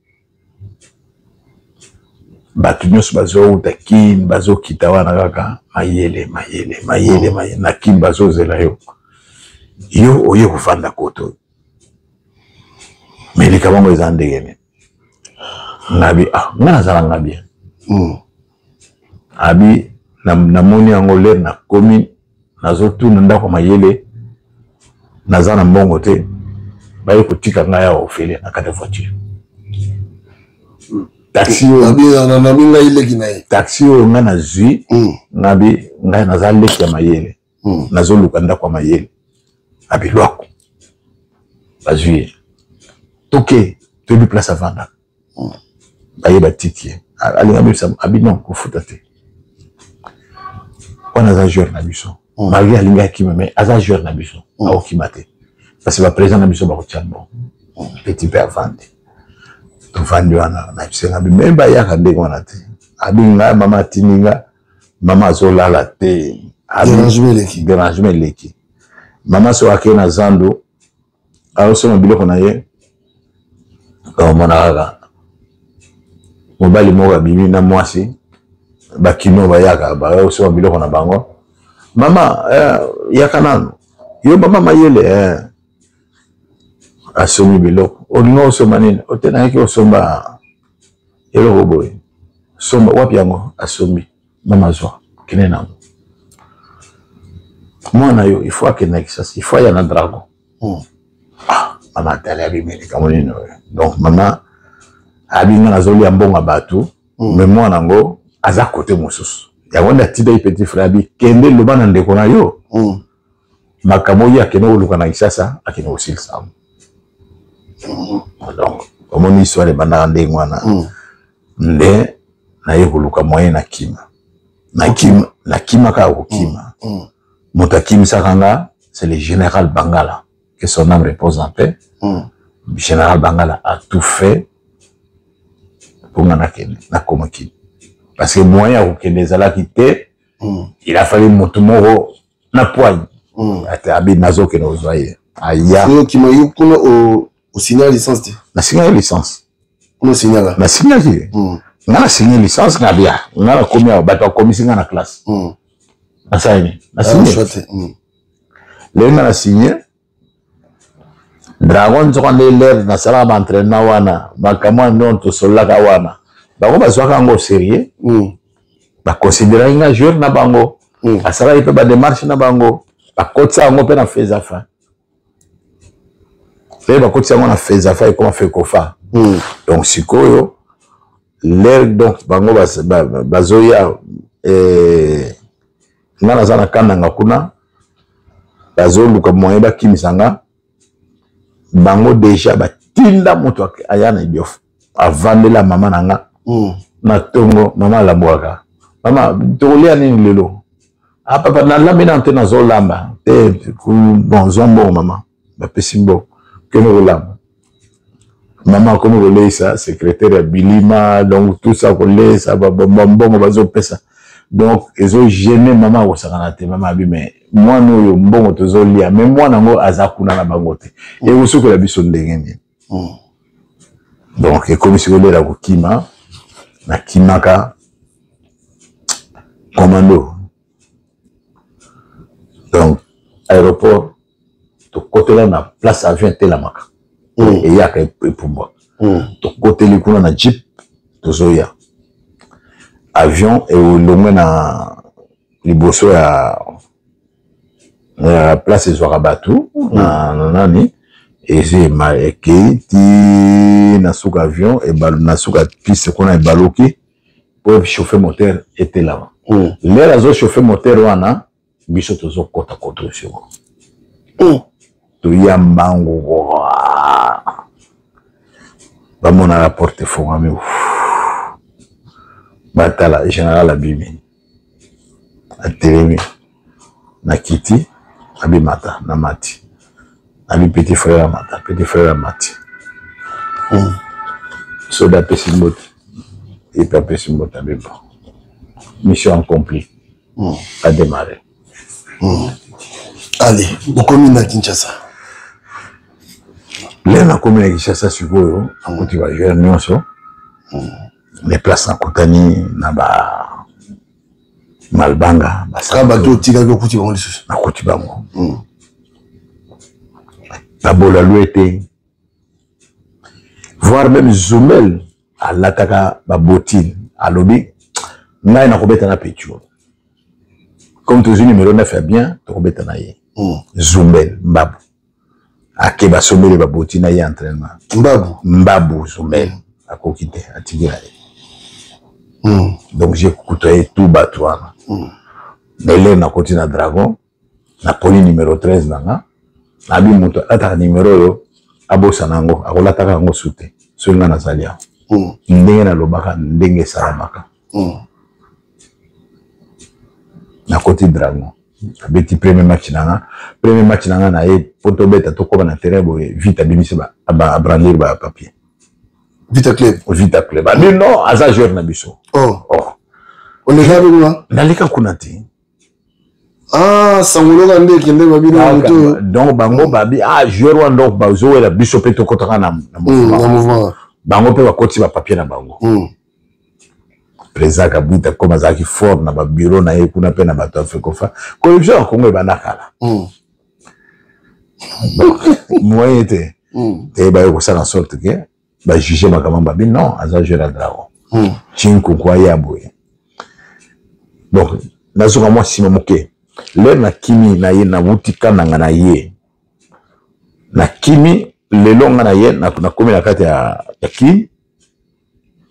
bato nyonso bazowuta Kini, bazokita wana kaka mayele mayele mayele mayele na Kini, bazozela yo, yo oye kofanda koto. Mais likambo yango eza ndenge nini? Ngabi ah, nga nazala nga bien. Abi namoni yango lere nakomi, nazotuna ndako mayele, naza na mbongo te, baye kotika ngai awa ofele na kati ya voiture taxi oyo. Nabi ngai leki na ye. Taxi oyo ngai nazwi. Nabi ngai naza leki ya mayele, nazoluka ndako ya mayele. Abi lwako bazwi ye, toke toyebi place avandaka. Baye batiki ye, alinga bebisa, abi non, kofuta te, wana aza joueur na biso. Malgré alingi akima, mais aza joueur na biso, akokima te parce que baprésident na biso bakotia bon petit mpe avandi. Tovandi wana, nayebisenga abi me bayaka ndenge wana te. Abi ngai mama atindi nga, mama azolala te, dérangement eleki. Mama soki akei na zando azosomba biloko na ye, omona kaka Mobali moko abimi na mwasi, bakino bayaka baya kosomba biloko na bango. Mama eh, yaka nanu yo mama mayele eh. Asomi biloko, olinga osomba nini? Ote nayaki osomba eloko boye. Somba wapi yango? Asombi. Mama zwa, kende nango. Mwana yo il faut akende na Kisasa, il faut aya na dragon. Ah, mama atali abimi likambo nini oyo. Donc mama abinga nazolia mbongo ya bato, mais mwana yango aza kote mosusu. Yango nde atindaki petit frère abi kende loba na ndeko na yo. Makambo oyo akende koluka na Kisasa, akende kosilisa yango. Donc omoni histoire ebandaka ndenge wana. Nde naye koluka moyen na kima. Nakima, nakima kaka kokima. Moto akimisaka nga, c'est le général Bangala, que son âme repose en paix. Général Bangala a tout fait pour nga nakende, nakoma kini. Parce que moyen ya kokende ezalaki te. Il a fallu moto moko na poigne. Ate abi nazokende kozwa ye. Aya. Yo kima yo kuna o osignala licence te? Na signala licence. Kuna osignala? Na signaki. Nga na signe licence nga bia. Nga na komi awa bato bakomisi nga na classe. Nasali nini? Na signe. Lelo nga na signe. Dragon nzoka nde l'heure nasalaka ba entraînement wana, makambo wana nde tosololaka wana. Bango bazwaka yango au sérieux. Baconsidéraki nga joueur na bango. Basalaki mpe ba démarche na bango. Bakotisa yango mpe na FEZAFA. Mpe bakotisa yango na FEZAFA ekoma FECOFA. Donc sikoyo l'heure donc bango bazoya nga naza na Kananga kuna, bazoluka moyen bakimisa nga. Bango déjà batinda moto aya na Idiofa, avandela mama na nga. Na tongo mama alambwaka, mama tokolia nini lelo? Ah papa, nalambi nano te, nazolamba te. Bon, zwa mbongo mama, bapesi mbongo, kende kolamba. Mama akomi koleisa secrétaire ya bilima, donc tout ça koleisa mbongo bazopesa, donc ezo gêner mama akosakana te. Mama abi mais mwana oyo mbongo tozolia, mais mwana yango aza kuna na bango te, ekosukola biso ndenge nini? Donc ekomi sikoyo lela kokima. Nakimaka commando, donc aéroport tokotela na place avion etelamaka, eyaka epumbwa. Tokoteli kuna na jeep, tozoya avion elongwe na liboso ya place ezwaka bato na nani, ezi ekei ti na suka avion, na suka piste kuna ebaluki po chauffer moteur etelama. L'heure azo chauffer moteur wana, biso tozokota construction, toya mbangu, bamonaka porte efongami, batala général abimi, atelemi na kiti, abimata na mati, abi petit frère amata, petit frère amati. Soda apesi mbote, ye mpe apesi mbote, abi bon, mission accomplie. A démarré. Allez, bokomi na Kinshasa. Lelo nakomi na Kinshasa sikoyo, nakuti ba joueur nyonso. Mais place nakutani na ba Malbanga, basala bato otikaki, okuti bango lisusu? Nakuti bango. Babola lwe te, voire même Zumel alataka babotine, alobi ngai nakobeta na Pecho, comme tozwi numéro 9 ya bien, tokobeta na ye. Zumbel Mbabu ake, basombeli baboti na ye entraînement. Mbabu. Mbabu Zumbel akoki te, atikela ye. Donc j'ai côtoyé tout bato wana. Mais lelo nakoti na Dragon, naponi numéro 13 na nga, nabi moto alataka numéro oyo abosana yango, akolataka yango su te soki nga nazali awa. Ndenge nalobaka, ndenge esalamaka. Nakoti Dragon, abeti premier match na nga. Premier match na nga na ye po tobeta, tokóma na terrain boye, vite abimisi, abrandir ba papier. Vita Club. Vita Club abi non, aza joueur na biso. Oh. Oh. Oleka kuna? Naleka kuna te. Ah, sangoloka nde ekende babino moto oyo. Donc bango babi ah, joueur wana, donc bazowela biso mpe tokɔtaka na mouvement. Bango mpe bakotisi bapapier na bango. Président Kabwita comme azalaki fort na babureau na ye kuna mpe na bato ya Fecofa, corruption ya Congo ebanda kala. Moyen te te baye kosala sorte ke bajuge makambo babi non, aza joueur ya Dragon. Chinkunku aya boye. Donc nazoka mwa nsima moke, lere nakimi na ye, nawuti Kananga na ye, nakimi lelo nga na ye, nakomi na kati ya Kini,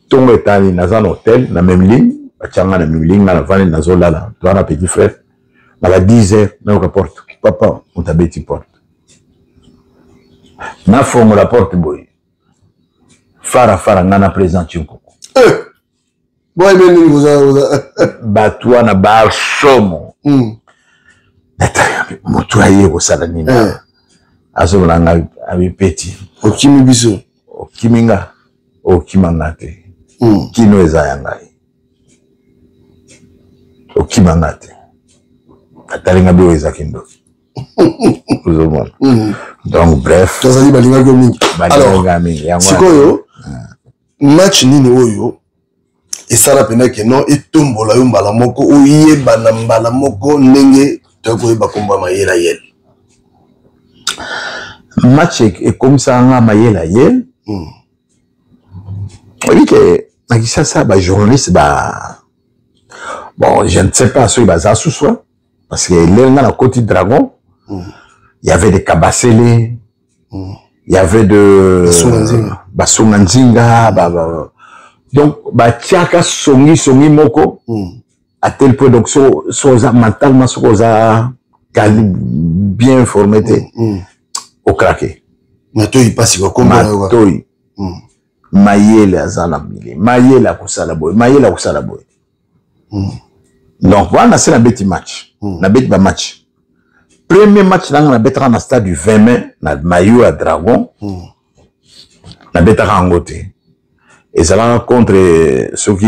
ntongo etani, naza na hotel na Memling, batia nga na Memling, nga navandi, nazolala, toza na petit frère. Na ba 10 heures, nayoka porte, papa, moto abeti porte. Nafongola porte boye, fara fara, nga na président Tshinkuku. Bato wana basomo. Moto aye kosala nini? Azomona nga, abi: "Petit, okimi biso." "Okimi nga, okima nga te. Kino eza ya ngai, okima nga te." Atali nga, bi oyo ezaki ndoki, ozomona. Donc bref. Tozali balingaki yo mingi. Balingaki mingi yango. Sikoyo match nini oyo esala mpena ke non, etombola yo mbala moko, oyebana mbala moko ndenge toyaki koyeba kombo ya Mayele Ayele? Match ekomisaka nga Mayele Ayele, oyebi ke na Kisasa bajournaliste ba, bon, je ne sais pas soki baza susu, parce que lelo nga nakoti Dragon, il y avait des Kabasele, il y avait de Basunga Nzinga, donc batiaka songi songi moko à tel point, donc so oza mentalement, soki oza bien informé te, okrake. Matoi mpasi. Matoi, Mayele aza na mili, Mayele akosala boye, Mayele akosala boye. Donc wana se nabeti match, nabeti bamatch. Premier match nanga nabetaka na stade du 20 mai na maillot ya Dragon. Nabetaka yango te, ezalaka contre soki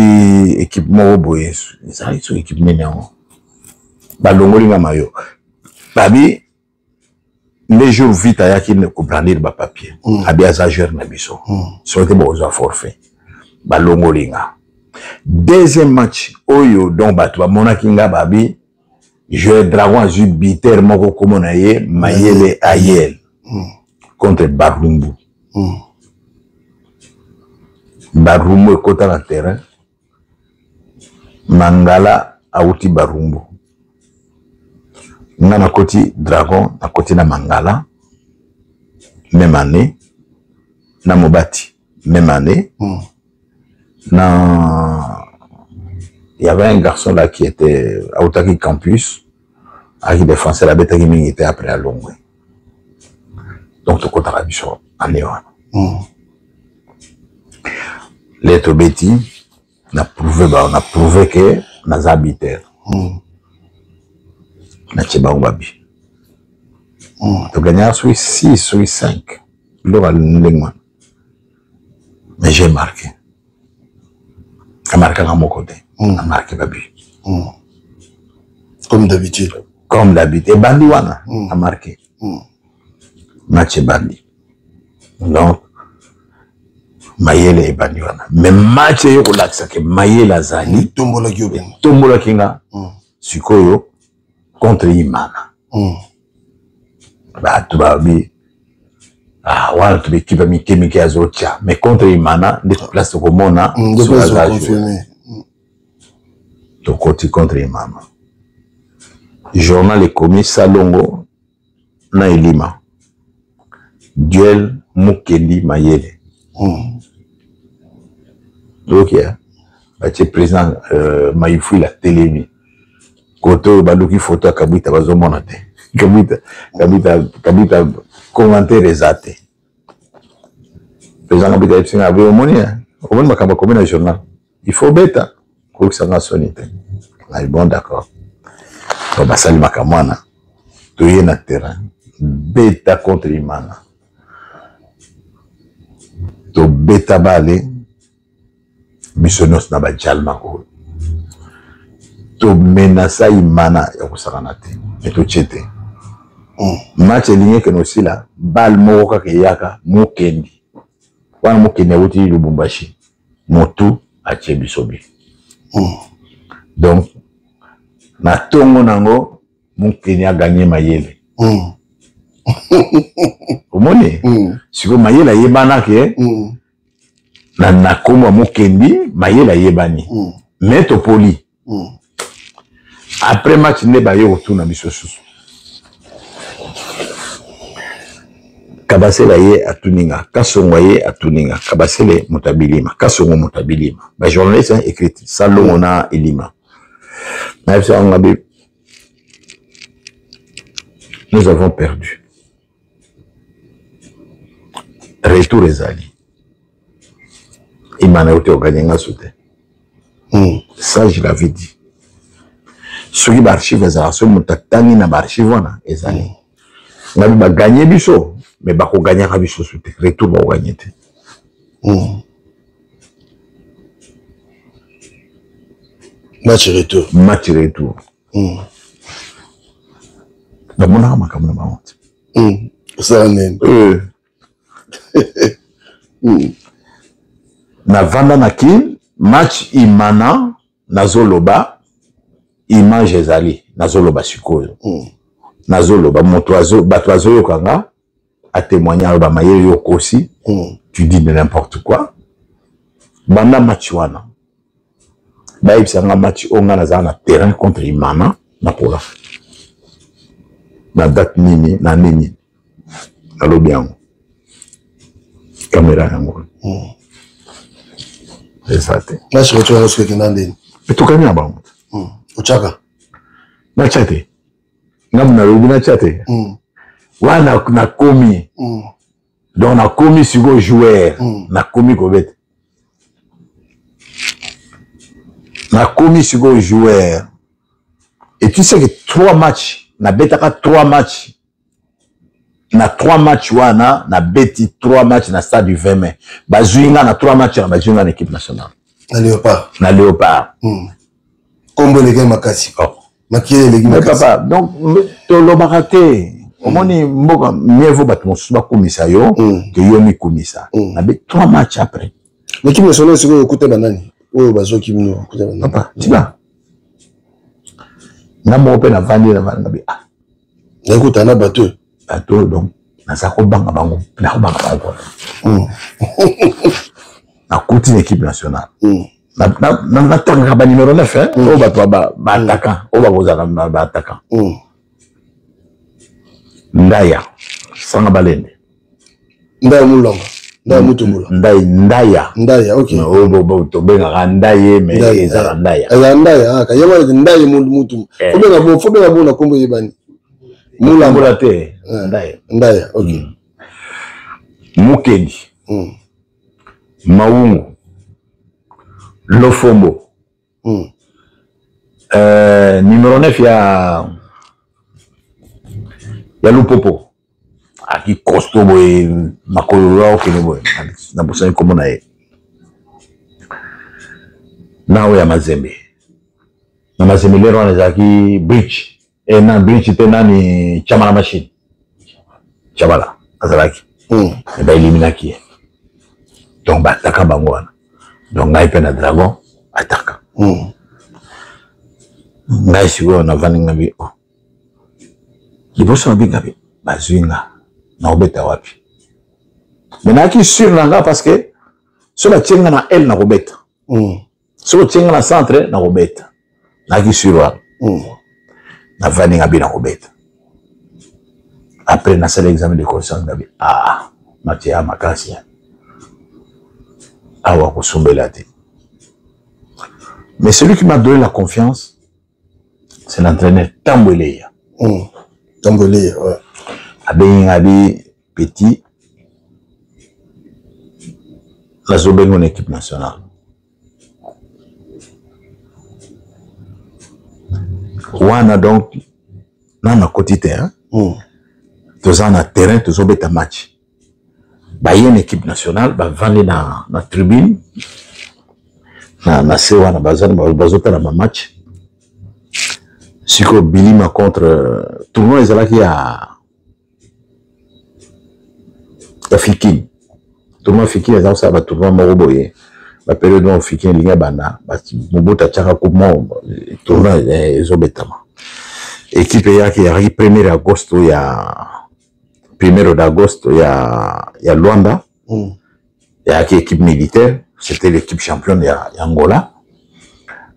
équipe moko boye, ezalaki soki équipe nini yango, balongoli nga maillot. Babi nde jour vite ayaki kobrandir bapapier, abi aza joueur na biso, soki te bokozwa forfait. Balongoli nga. Deuxième match oyo, donc bato bamonaki nga, babi joueur Dragon azwi buteur moko, kombo na ye Mayele Ayel, contre Barumbu. Barumbu ekota na terrain, Mangala awuti Barumbu, nga nakoti Dragon, nakoti na Mangala même année, na Mobati même année. Na il y avait un garçon là qui était autaki campus, aki défenseur, abetaki mingi te, après alongwe. Donc tokotaka biso année wana. Le tobeti, na prouve ba, na prouve ke naza buteur. Natie bango babi. Toganyaka soki 6, soki 5, biloko ya ndenge wana, mais j'ai marqué. Amarkaka moko te, amarke babi. Comme d'habitude. Comme d'habitude, ebandi wana. Amarke, match ebandi. Donc Mayele ebandi wana, mais match eyo kolakisa ke Mayele azali. Etombolaki yo mpenza. Etombolaki nga sikoyo contre Imana. Bato babi: "Ah, wana to bekipe mike mike azotya, mais contre Imana nde place tokomona." Nde place oconfirme. Tokoti contre Imana, journal ekomi: Salongo na Elima, duel Mukendi Mayele. Ok, batie président Mayifuila telemi kote oyo, baluki foto ya Kabwita, bazomona te Kabwita. Kabwita, Kabwita, commentaire eza te. Président Kabwita yebisinga abi: "Omoni, omoni makambo akomi na journal, il faut beta koyokisanga soni te." Ngai: "Bon, d'accord." To basali makambo wana, toye na terrain, beta contre Imana, tobeta bale biso nyonso na bajalma oyo, tomenasa Imana ya kosakana te, me totie te. Match elingi ekende osila, bale moko kaka eyaka, Mokendi wana, Mokendi awuti Lubumbashi, motu atie biso bi. Donc na ntongo nango Mukeni aganye mayele. Omoni? Sikoyo mayele ayebana ke na nkombo ya Mukendi, mayele ayebani. Mais topoli. Après match nde baye kotuna biso susu. Kabasele aye atuni nga, Kasongo aye atuni nga. Kabasele moto ya Bilima, Kasongo moto ya Bilima. Ba journaliste hein, écrite Salongo na Elima. Nayebisa bango ngabi, nous avons perdu. Retour ezali. Imana yo te oganye nga su te. Ça je l'avais dit. Soki ba archive ezalaka, soki moto atangi na ba archive wana ezali. Ngabi ba gagner biso, mais bako gagnaka biso su te. Retour bako gagner te. Match retour. Match retour. Bamonaka makambo na bango te. Osala nini? Navanda na Kin, match Imana, nazoloba, image ezali, nazoloba sikoyo. Nazoloba, moto azo, bato azoyoka nga, a témoigner aloba mayele yo okosi, tu dis de n'importe quoi. Banda match wana, bayebisa nga match oyo nga nazala na terrain contre Imana, napola. Na date nini, na nini. Nalobi yango. Caméra yango. Eza te. Match retour yango soki ekenda ndeni? Etokani na bango. Otyaka? Natya te. Nga nalobi natya te. Wana nakomi. Donc nakomi sikoyo joueur. Nakomi kobeta. Nakomi sikoyo joueur. Et tu sais que 3 matchs, nabetaka 3 matchs. Na 3 matchs wana, nabeti 3 matchs na stade du 20 mai. Bazui nga na 3 matchs, bazui nga na équipe nationale. Na Léopard. Na Léopard. Kombo eleki makasi. Oh. Makili eleki makasi. Papa, donc tolobaka te. Omoni mboka mieux vaut bato mosusu bakumisa yo que yo mikumisa. Nabe 3 matchs après. L'équipe nationale sikoyo okuta banani? Oyo bazwaki bino okuta banani? Papa, tika. Nga moko mpe navandi navandi ngabi ah. Nakuta na bato. Bato donc naza kobanga bango, nakobanga bango. Nakuti na équipe nationale. Natangaka ba numéro 9 hein, oyo bato ba attaquant, oyo bakozala ba attaquant. Ndaya, Sanga Balende. Ndaya Mulanga, Ndaya Mutumbula. Ndaya, Ndaya. Ndaya, ok. Oyo bo tobengaka Ndaye, mais ezala Ndaya. Ezala Ndaya, ah, kayeba ete Ndaye Mutumbu. Faut benga bo, faut benga bo na kombo yebani. Mulanga Mulanga te, Ndaya. Ndaya, ok. Mukendi. Maungu. Lofombo. Numéro 9 ya Lupopo. Aki costaud boye, makolo ya okende boye. Na bosani kombo na ye. Na oyo ya Mazembe. Na Mazembe lero wana ezalaki bridge. E na bridge te nani Chamala machine. Chamala azalaki. E ba eliminaki ye. Donc ba ataka bango wana. Donc ngai pe na Dragon ataka. Ngai sikoyo navandi ngabi oh. Liboso na bingabi bazwi nga na obeta wapi? Mais nayaki sûr na nga parce que so batie nga na aile na kobeta. Soki otie nga na centre na kobeta. Nayaki sûr wana. Navandi ngabi na kobeta. Après nasali examen de conscience ngabi ah match ya makasi. Awa kosombela te. Mais celui qui m'a donné la confiance, c'est l'entraîneur Tambo Eleya. Tambo Eleya, ouais. Abengi ngabi petit nazobenga na équipe nationale. Wana donc na nakoti te hein. Toza na terrain tozobeta match. Baye na équipe nationale bavandi na tribune na se wana bazotala ba match. Sikoyo Bilima contre tournoi ezalaki ya Fikine. Tournoi Fikine eza kosala ba tournoi moko boye. Baperiode moko fikin elingi ebanda, Mobutu atiaka coupe moko tournoi ezobetama. Ekipe eyaki eyaki premier agosto ya primero d'agosto ya Luanda. Eyaki équipe militaire, c'était l'équipe championne ya Angola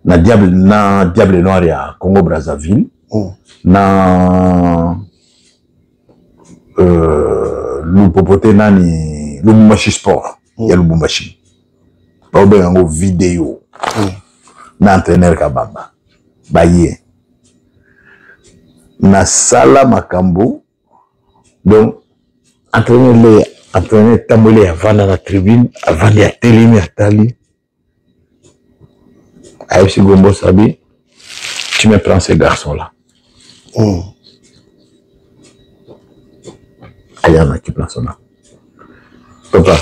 na Diable Noir ya Congo Brazzaville na Lupopo te, nani, Lubumbashi Sport ya Lubumbashi, baobenga yango video na entraîneur Kabamba. Baye nasala makambo. Donc entraîneur le entraîneur Tambwele avanda na tribune, avandi, atelemi, atali, ayebisi Gombo Sabi: "Tu me prends ce garçon là Aya na équipe nationale. Papa,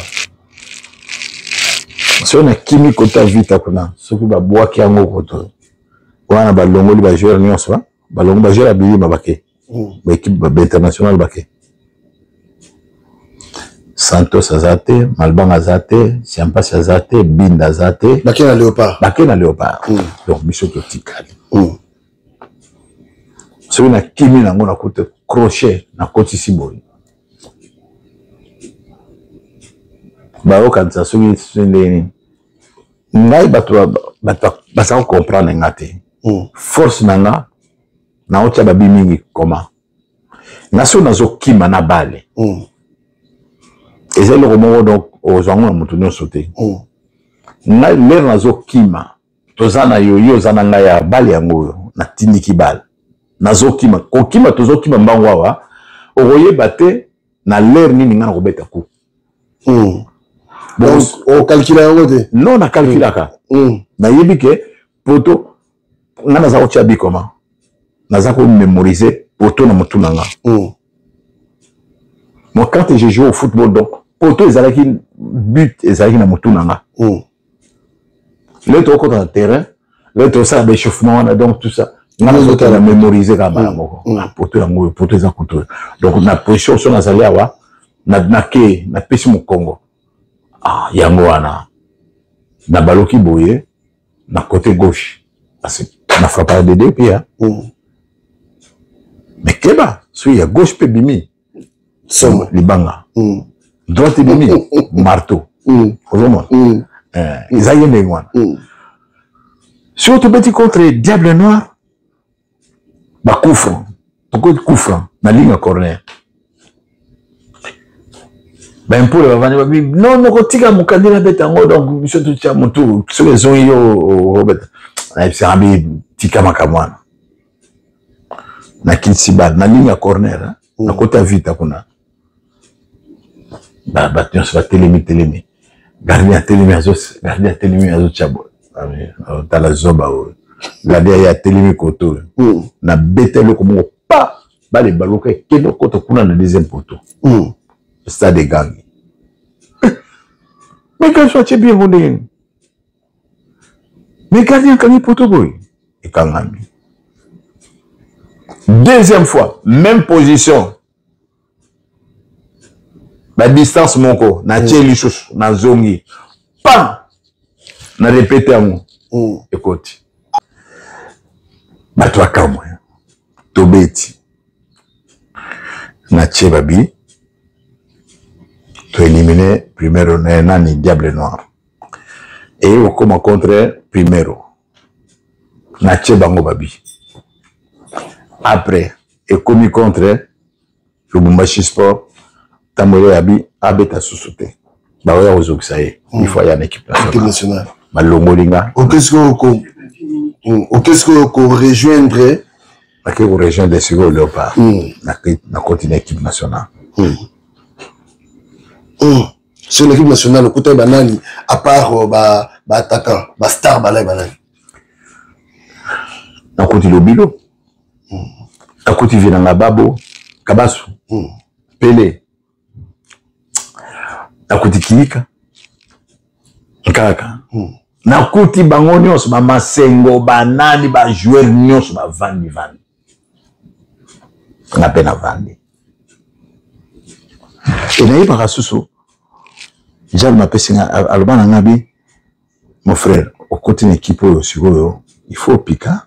soki nakimi kota Vita kuna, soki babwaki yango koto wana, balongoli bajoueur nyonso, balongo bajoueur ya bilima, bake baéquipe bainternational, bake Santos aza te, Malbang aza te, Siampasi aza te, Binda aza te. Bake na Léopard. Bake na Léopard. Donc biso totikali. Soki nakimi nango, nakuta crochet, nakotisi boye, bayokanisa soki ndenge nini. Ngai bato baza comprendre nga te. Force na nga, naotya babi mingi. Koma nga soki nazokima na bale, eza eloko moko, donc ozwa yango na moto nyonso te. Ngai lere nazokima, toza na yo, yo oza na ngai ya bale yango oyo natindiki bale, nazokima, kokima, tozokima mbango awa, okoyeba te na lere nini ngai nakobeta ku. Donc okalkula yango te? Non, nakalkulaka. Nayebi ke poto ngai naza kotia bikoma, naza komémoriser poto na motu na nga. Moi, quand je joue au football, donc poto ezalaki, but ezalaki na motu na nga. Lelo tokokota na terrain, lelo tosala baéchauffement wana, donc tout ça nga nazokenda mémoriser kaka mbala moko. Poto yango oyo, poto eza koto oyo, donc na position so nazali awa, nake napesi mokongo, ah, yango wana nabaluki boye na côté gauche, parce que na frappaka de deux pieds. Mais keba, soki ya gauche mpe bimi somo. Libanga. Droite ebimi, marteau. Ozomona eza ye ndenge wana. Soki tobeti contre Diable Noir, bacoup franc, tokoti coup franc na ligne ya corner, baimpole bavandi, babi: "Non, nokotika mokandi nabeta yango." Donc biso totya motu, soki ezongi yo obeta. Nayebisaka bi: "Tika makambo wana." Nakitisi bale na ligne ya corner, nakota Vita kuna, bato nyonso batelemi telemi, gardien atelemi, gardien atelemi, azotya boye, tala zoba oyo, gardien ye atelemi koto oyo, nabeta eloko moko pa, bale baluka, ekende okota kuna na deuxième poteau, stade egangi: "Mais garçon atie bien ngo ndenge? Mais gardien akangi poteau boye, ekangami." Deuxième fois, même position, badistance moko, natie lisusu, nazongi, pam, na répété yango, ekoti. Bato akamwe. Tobeti, natie babi, toélimine Primero nani, Diable Noir. Eye kokóma contre Primero, natie bango babi. Après ekomi contre Lubumbashi Sport, ntango oyo yabi abeta susu te, baoya kozokisa ye, il faut aya na équipe nationale. Balongoli nga. Oke sikoyo korejoindre? Nake korejoindre sikoyo Léopard, nakoti na équipe nationale. Sur l'équipe nationale, okutani banani à part baattaquant, bastar balai banani? Nakoti Lobilo, nakuti vie nanga babo Kabasu, Pele, nakuti Kilika kaka, nakuti bango nyonso, bamasengo, banani, bajoueur nyonso bavandi vandi, nga mpe navandi. E nayebaka susu Jalma apesi nga, aloba na nga bi. Mon frère, okoti na équipe oyo sikoyo, il faut opika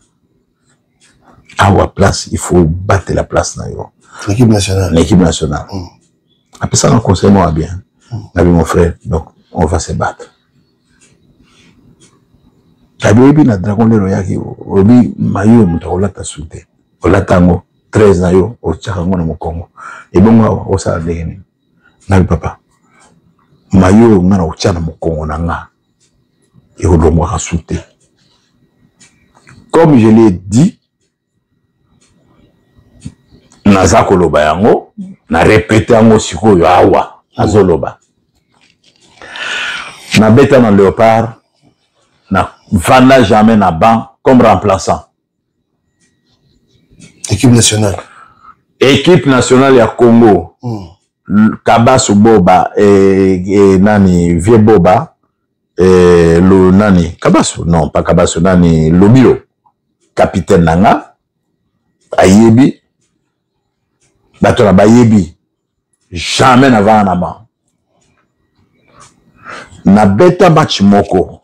awa place, il faut battre la place na yo. L'équipe nationale. L'équipe nationale. Apesaka conseil moko ya bien. Nabi mon frère, donc on va se battre. Nabi oyebi na Dragon lelo oyaki, oyebi mayo moto akolata su te, olata yango 13 na yo, otiaka yango na mokongo, ebongo awa osala ndenge nini? Nabi papa, mayo oyo nga na kotia na mokongo na nga ekolongwaka su te. Comme je l'ai dit, naza koloba yango, na répété yango sikoyo awa nazoloba. Nabeta na Léopard, na vanda jamais na banc comme remplaçant. Équipe nationale. Équipe nationale ya Congo. Kabasu Boba et nani Vieux Boba et le nani Kabasu, non pas Kabasu, nani Lobilo, capitaine nanga ayebi bato na bayebi jamais na vana na banc. Na beta match moko,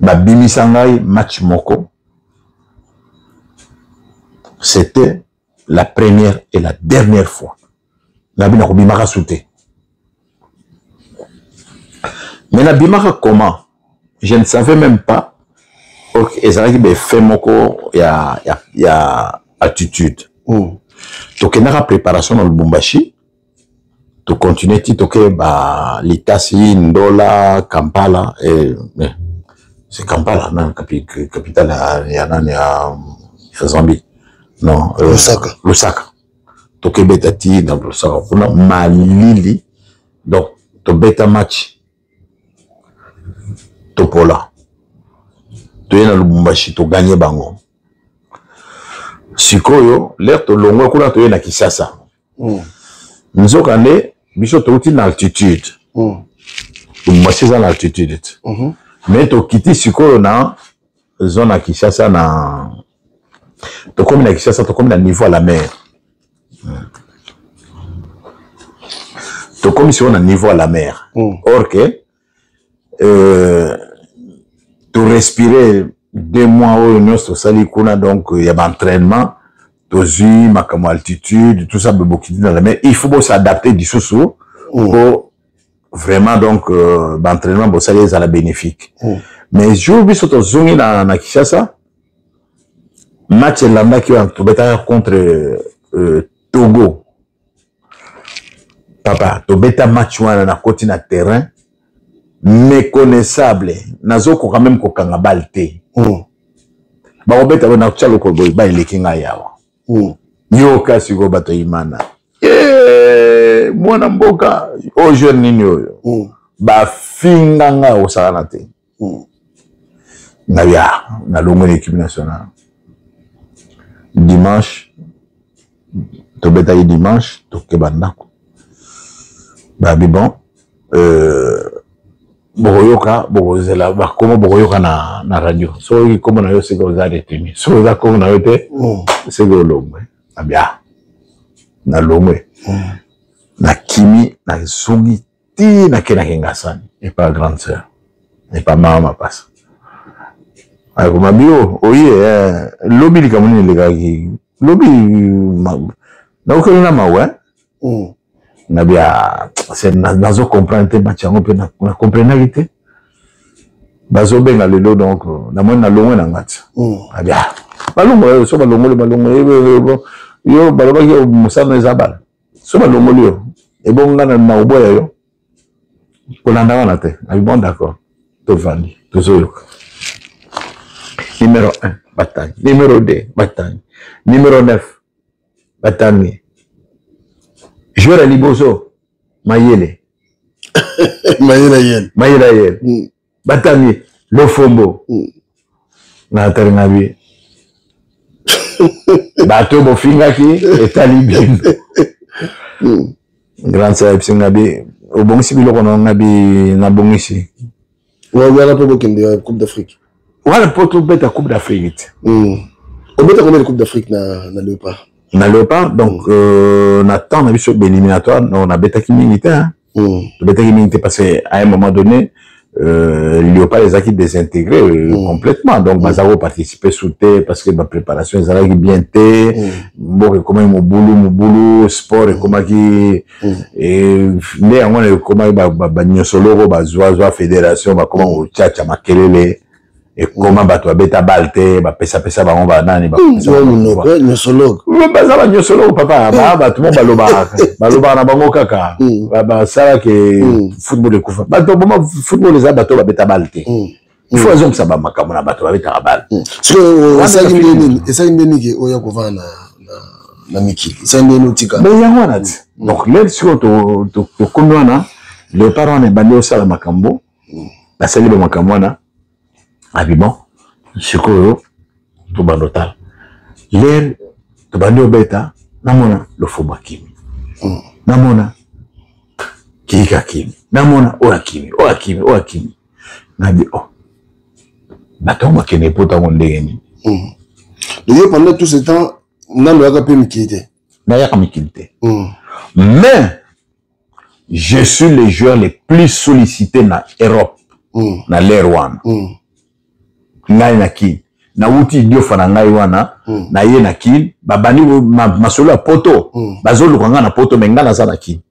babimisa ngai match moko, c'était la première et la dernière fois. Nabi nakobimaka su te. Mais nabimaka comment? Je ne savais même pas. Ok, ezalaki ba effet moko ya attitude. Tokendaka préparation na Lubumbashi, tocontinue ti toke ba Likasi, Ndola, Kampala, et, mais, c'est Kampala, non, capitale ya nani ya Zambie. Non, Lusaka. Lusaka. Tokebeta ti na Lusaka kuna malili, donc tobeta match topola. Toye na Lubumbashi, toganye bango. Sikoyo, l'air tolongwe kuna toye na Kinshasa. Nzoka nde biso touti na altitude. Lubumbashi eza na altitude te. Mais tokiti sikoyo na zone ya Kinshasa, na tokomi na Kinshasa, tokomi na niveau ya la mer. Tokomi sikoyo na niveau ya la mer. Or que to respirer 2 mois oyo nyonso tosali kuna, donc ya ba entraînement, tozwi makambo altitude, tout ça, bokiti na la mer, il faut s'adapter lisusu po vraiment donc ba entraînement bosali ezala bénéfique. Mais jour biso tozongi na Kinshasa, match elandaki wana tobetaka contre Togo. Papa, tobeta match wana, nakoti na terrain méconnaissable, nazokoka même kokanga balle te. Bakobeta boye, nakotia lokolo boye, ba eleki ngai awa. Yoka sikoyo bato imana. Mwana mboka, oyo jeune nini oyo? Bafinga ngai osakana te. Ngai ya nalongwe na équipe nationale. Dimanche tobetaki, dimanche tokeba ndako, babi bon, bokoyoka, bokozela bakoma, bokoyoka na radio. Soki kombo na yo seke oza retenu, soki oza kombo na yo te seke olongwe. Abia nalongwe, nakimi, nazongi ti nakendaki Ngasani epa grande sœur, epa mama mapasa. Akoma bio oye lobi likambo nini elekaki lobi, nakokeli na mawa. Nabia nazo comprendre te match yango mpe na comprenaki te, bazobenga lelo, donc namoni nalongwe na nga ti. Abia balongo so balongoli, balongoli yo, balobaki mosala eza bala, so balongoli yo, ebongo nga na koboya yo kolanda wana te. Nabi bon, d'accord, tovandi tozoyoka numéro 1 batangi, numéro 2 batangi, numéro 9 batangi, joueur ya liboso Mayele. Mayele Yel. Mayele Yel. Batangi Lofombo. Na talinga bi bato bofingaki etali bino. Grande sœur ayebisi nga bi obongisi biloko na nga, bi nabongisi. Wana mpo bokende Coupe d'Afrique. Wana mpo tobeta Coupe d'Afrique te. Obeta combien de Coupe d'Afrique na Léopard? Na Léopard, donc na temps na biso baéliminatoire, non, nabetaki mingi te. Tobetaki mingi te parce que à un moment donné Léopard ezalaki désintégré complètement, donc baza koparticipe su te parce que bapréparation ezalaki bien te. Mboka ekomaki mobulu mobulu, sport ekomaki nde yango wana, ekomaki banyonsoloko bazwazwa fédération, bakoma kotiatia makelele, ekoma bato babeta bale te, bapesapesa bango banani. Baza banyonsoloko papa, baa bato mo balobaka balobaka na bango kaka, basalaka football ekufa. Bato boma football eza bato babeta bale te. Il faut azongisa bamakambo na bato babetaka bale. Esali nde nini oya kovanda na mikili? Esali nde nini otika? Mais yango wana ti, donc lelo sikoyo tokomi wana, Léopard wana ebandi osala makambo, basali bamakambo wana, abi bon, sikoyo tobanda otala lere tobandi obeta, namona Lofombo akimi, namona Kika akimi, namona oyo akimi, oyo akimi, oyo akimi, nabi o oh, bato yango bakende poto yango ndenge nini? Yo pendant tout ce temps nano oyaka mpe mikili te? Nayaka mikili te, mais je suis le joueur le plus sollicité na Europe na l'ère wana. Ngai na Kini, nawuti Idiofa na ngai wana, naye na Kini, babandi masolo ya poto, bazoluka ngai na poto, mais ngai naza na Kini.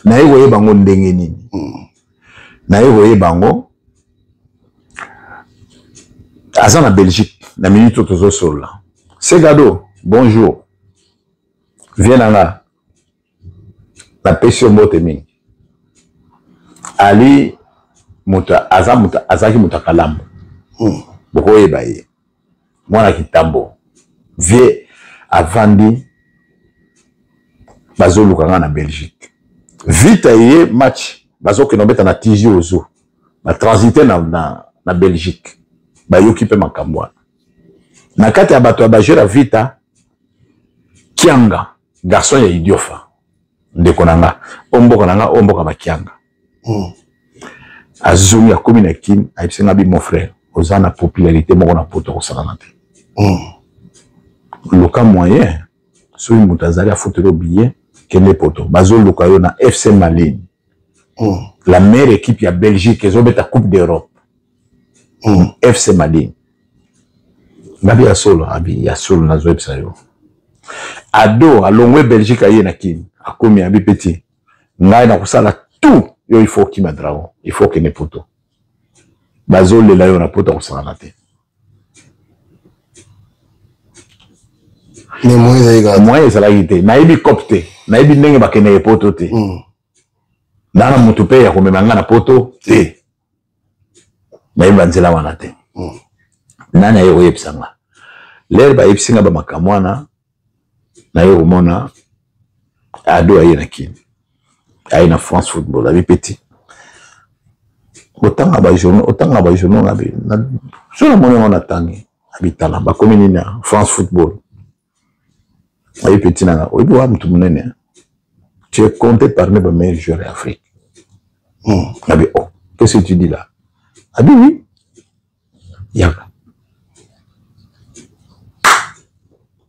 Naye koyeba yango ndenge nini? Naye koyeba yango, aza na Belgique na minute oyo tozosolola. Segado, bonjour, vie na nga, napesi yo mbote mingi. Ali moto aza moto azalaki moto ya Kalamu, bokoyeba ye, mwana Kitambo. Vie avandi, bazoluka nga na Belgique. Vita ye match bazokende obeta na Tizi Ouzou, batransite na Belgique, bayoki mpe makambo wana na kati ya bato ya bajeur ya Vita. Kianga, garçon ya Idiofa, ndeko na nga, o mboka na nga, o mboka bakianga. Azongi, akomi na Kini, ayebisi nga bi: "Mon frère, oza na popularité moko na poto, akosalana te. Luka moyen, soki moto azali afuteli billet, kende poto. Bazoluka yo na FC Malines, la meilleure équipe ya Belgique, ezobeta Coupe d'Europe." FC Malines. Ngabi: "Ya solo?" Abi: "Ya solo, nazoyebisa yo." Ado alongwe Belgique, aye na Kini, akomi, abi: "Petit, ngai nakosala tout. Yo il faut okima Dragon, il faut okende poto, bazolela yo na poto, akosangana te." Moyen ezalaki te, nayebi cope te, nayebi ndenge bakendeke poto te, naa na motu mpe ya komema ngai na poto te, nayebi banzela wana te. Nani aye koyebisa nga? Lere bayebisi nga bamakambo wana, naye komona Ado aye na Kini, aye na France Football, abi: "Petit, otanga bajournaux, otanga bajournaux?" Ngabi: "So namoni yango, natangi." Abi: "Tala, bakomi nini na France Football." Ayi: "Petit nanga, oyebi wa motu monene, tu es compté parmi les meilleurs joueurs d'Afrique." Abi: "Oh, qu'est-ce que tu dis là?" Abi: "Oui, yaka,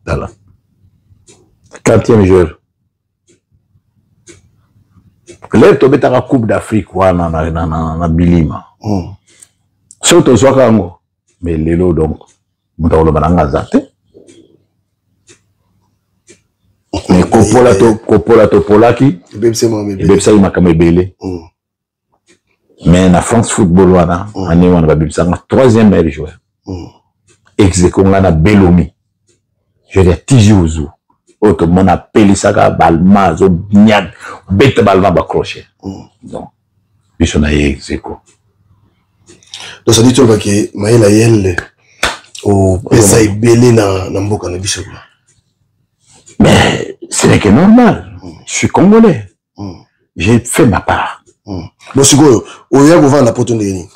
tala, quatrième joueur lere tobetaka Coupe d'Afrique wana na Bilima. Soki tozwaka yango, mais lelo donc moto akoloba na nga aza te. Mais kopola to kopola, topolaki, ebebisaki makambo ebele. Mais na France Football wana, année wana babebisanga troisième meilleur joueur, ex aequo nga na Belomi, joueur ya Tizi Ouzou, oyo tomona apelisaka balma, azonya beta balma bacrochet. Donc biso na ye ex aequo. Donc ça dit tolobaki mayele ayele opesa ebele na mboka na biso. Mais ce n'est que normal, je suis congolais, j'ai fait ma part. Bon, sikoyo oya kovanda na poto ndenge nini?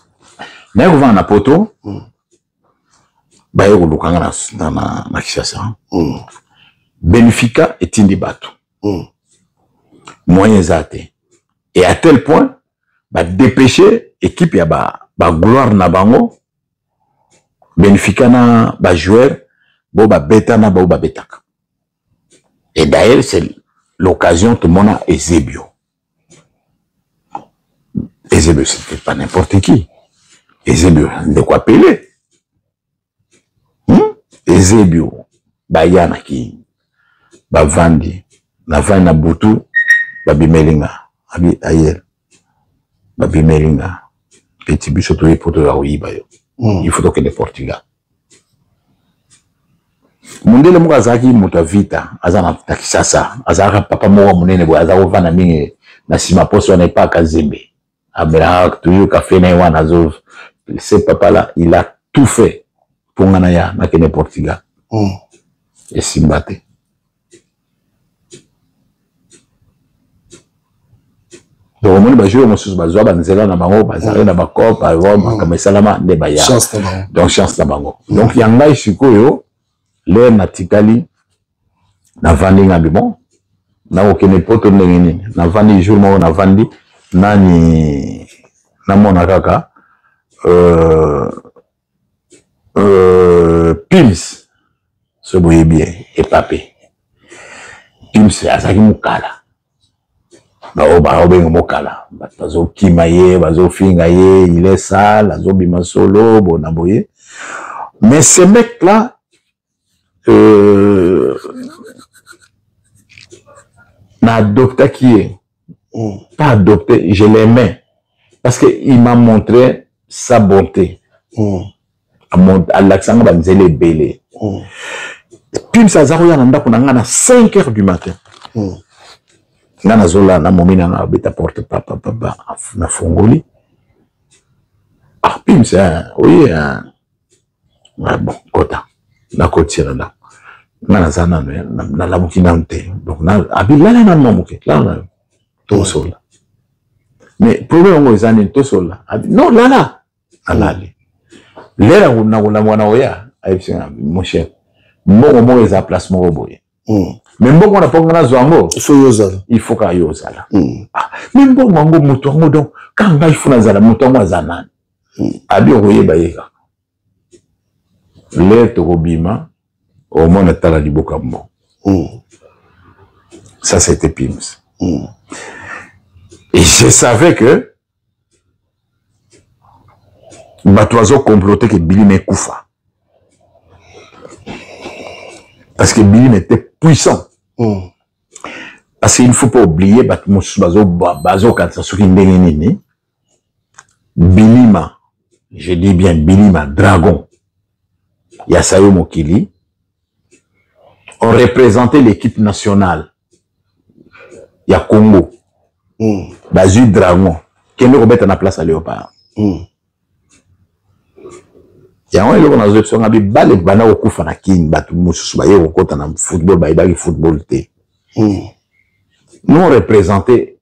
Naye kovanda na poto, baye koluka nga na Kinshasa. Benfica etindi bato, moyen eza te, et à tel point badépêche équipe ya bagloire ba na bango Benfica na bajoueur bo babeta na bao babetaka. Et d'ailleurs c'est l'occasion tomona Ezebio. Ezebio c'était pas n'importe qui. Ezebio ndeko apele. Ezebio baya na ki bavandi navandi na butu babimeli nga abi ayel babimeli nga peti biso toye po toya koyiba yo il faut tokende Portugal. Mondele moko azalaki moto ya vita aza na Kisasa, azalaka papa moko monene boye, aza kovanda mingi na nsima poso wana epa Kazembe, amelaka toujours kafe na ye wana. Azo ce papa là il a tout fait mpo nga na ya nakende Portugal. Esimba te. Donc omoni bajour mosusu bazwa banzela na bango, bazali na bacope, makambo esalama nde baya, donc chance na bango. Donc ya ngai sikoyo lere natikali navandi ngambi bon nakokende poto ndenge nini. Navandi jour moko, navandi nani, namona kaka Pims, so boyebi ye epape Pims azalaki mokala, baoyo baobenga mokala, bato bazokima ye, bazofinga ye, il est sale, azobima solo bona boye. Mais ce mec là na adoptaki ye, pas adopté, je l'aimais parce que il m'a montré sa bonté. Alakisanga banzela ebele. Pims aza koya na ndako na nga na 5 heures du matin. Nga nazolala na momi na nga, abeta porte, papa papa, nafungoli. Ah Pims, oye? Ah, bon, kota. Nakotia na ndako nga naza nano, nalamuki nanu te. Donc abi lala nanu mwa moke, lala nanu tosola. Mais problème yango eza nini? Tosola. Abi non, lala. Alali lera nakolamuka na oya, ayebisi nga mon cher, mbongo moko eza place moko boye. Mais mbongo wana mpo nga nazwa yango, il faut yo ozala. Il faut kaka yo ozala. Ah, mais mbongo yango, moto yango, donc kaka ngai faut nazala, moto yango aza nani? Abi okoyeba ye kaka lere tokobima, omona tala liboka mbongo. Ça c'était Pims. Et je savais que bato bazo comploter que Bilima ekufa parce que Bilima était puissant. Parce qu'il ne faut pas oublier, bato mosusu bazokanisa soki ndenge nini Bilima, je dis bien Bilima Dragon ya Sayo Mokili, on représentait l'équipe nationale ya Congo. Bazwi Dragon kende kobeta na place ya Léopard. Yango eloko nazwi biso nga bibale banda kokufa na Kini, bato mosusu baye kokota na football, bayebaki football te. Nous on représentait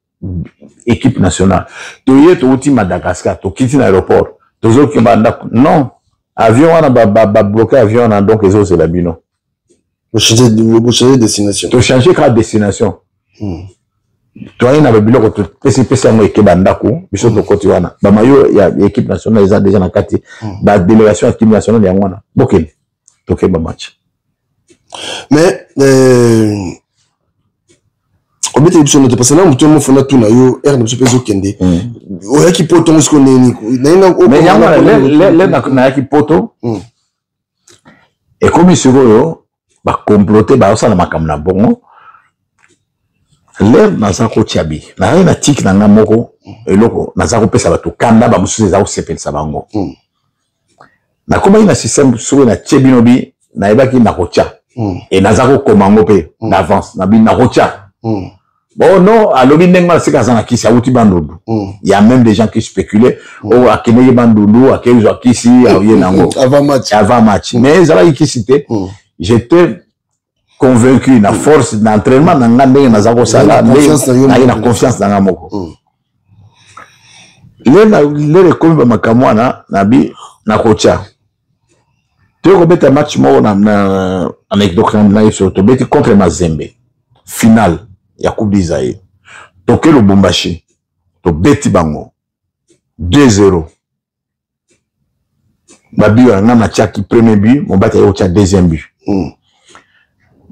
équipe nationale, toye touti Madagascar, tokiti na aéroport, tozokima ndako, non, avion wana babloke avion wana, donc ezozela bino. Bochange destination. Tochange kaka destination. Toyei na babiloko, topesipesi yango eke bandako, biso tokoti wana, bamayo ya équipe nationale eza déjà na kati, badélégation ya équipe nationale yango wana, bokende tokeba match. Mais obeteli biso note parce que na moto mofona tuna yo aire na biso mpe ezokende. Oyaki poto ngo sikoyo ndenge nini? Mais yango le nayaki poto, ekomi sikoyo bacomplote, bazosala makambo na bongo. Lere naza kotia bi nazali na tike na nga moko, eloko naza kopesa bato kanda, bamosusu eza kosepelisa bango. Nakomaki na système, soki natie bino bi nayebaki nakotia e naza kokoma yango mpe d'avance na bi nakotia. Bon, non, alobi ndenge wana sika aza na kisi, awuti Bandundu. Il y a même des gens qui spéculaient, oh akendeki Bandundu, akezwa kisi, aye nango avant match. Avant match. Mais ezalaki kisi te. J'étais convaincu na force d'entraînement na nga, ndenge naza kosala, naye na confiance na nga moko. Lere ekomi bamakambo wana, nabi nakotya, toyei kobeta match moko na anecdote na ye so, tobeti contre Mazembe, finale ya Coupe d'Isaïe, toke Lubumbashi, tobeti bango 2-0. Babi wana nga natiaki premier but, mobati aye kotia deuxième but.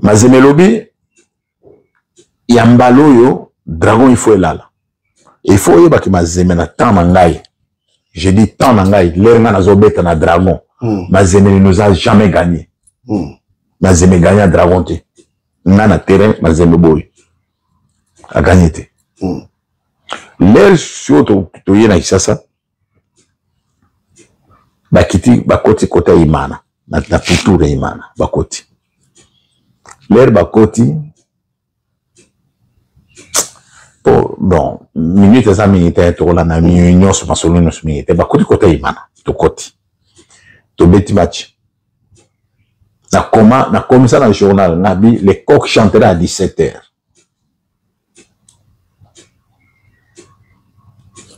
Mazembe elobi ya mbala oyo Dragon il faut elala. Il faut oyebaki Mazembe na temps na ngai, je dis temps na ngai, l'heure ngai nazobeta na Dragon, Mazembe ne nous a jamais gagné. Mazembe gagné Dragon te. Ngai na terrain, Mazembe boye agagné te. L'heure sio toye na Kisasa, bakiti bakoti kota Imana na puture Imana bakoti. L'heure bakoti po bon minute eza mingi te, tokolanda nyonso masolo nyonso mingi te. Bakoti kota Imana, tokoti tobeti match. Nakoma nakomisa na journal nabi le coq chantera à 17 heures.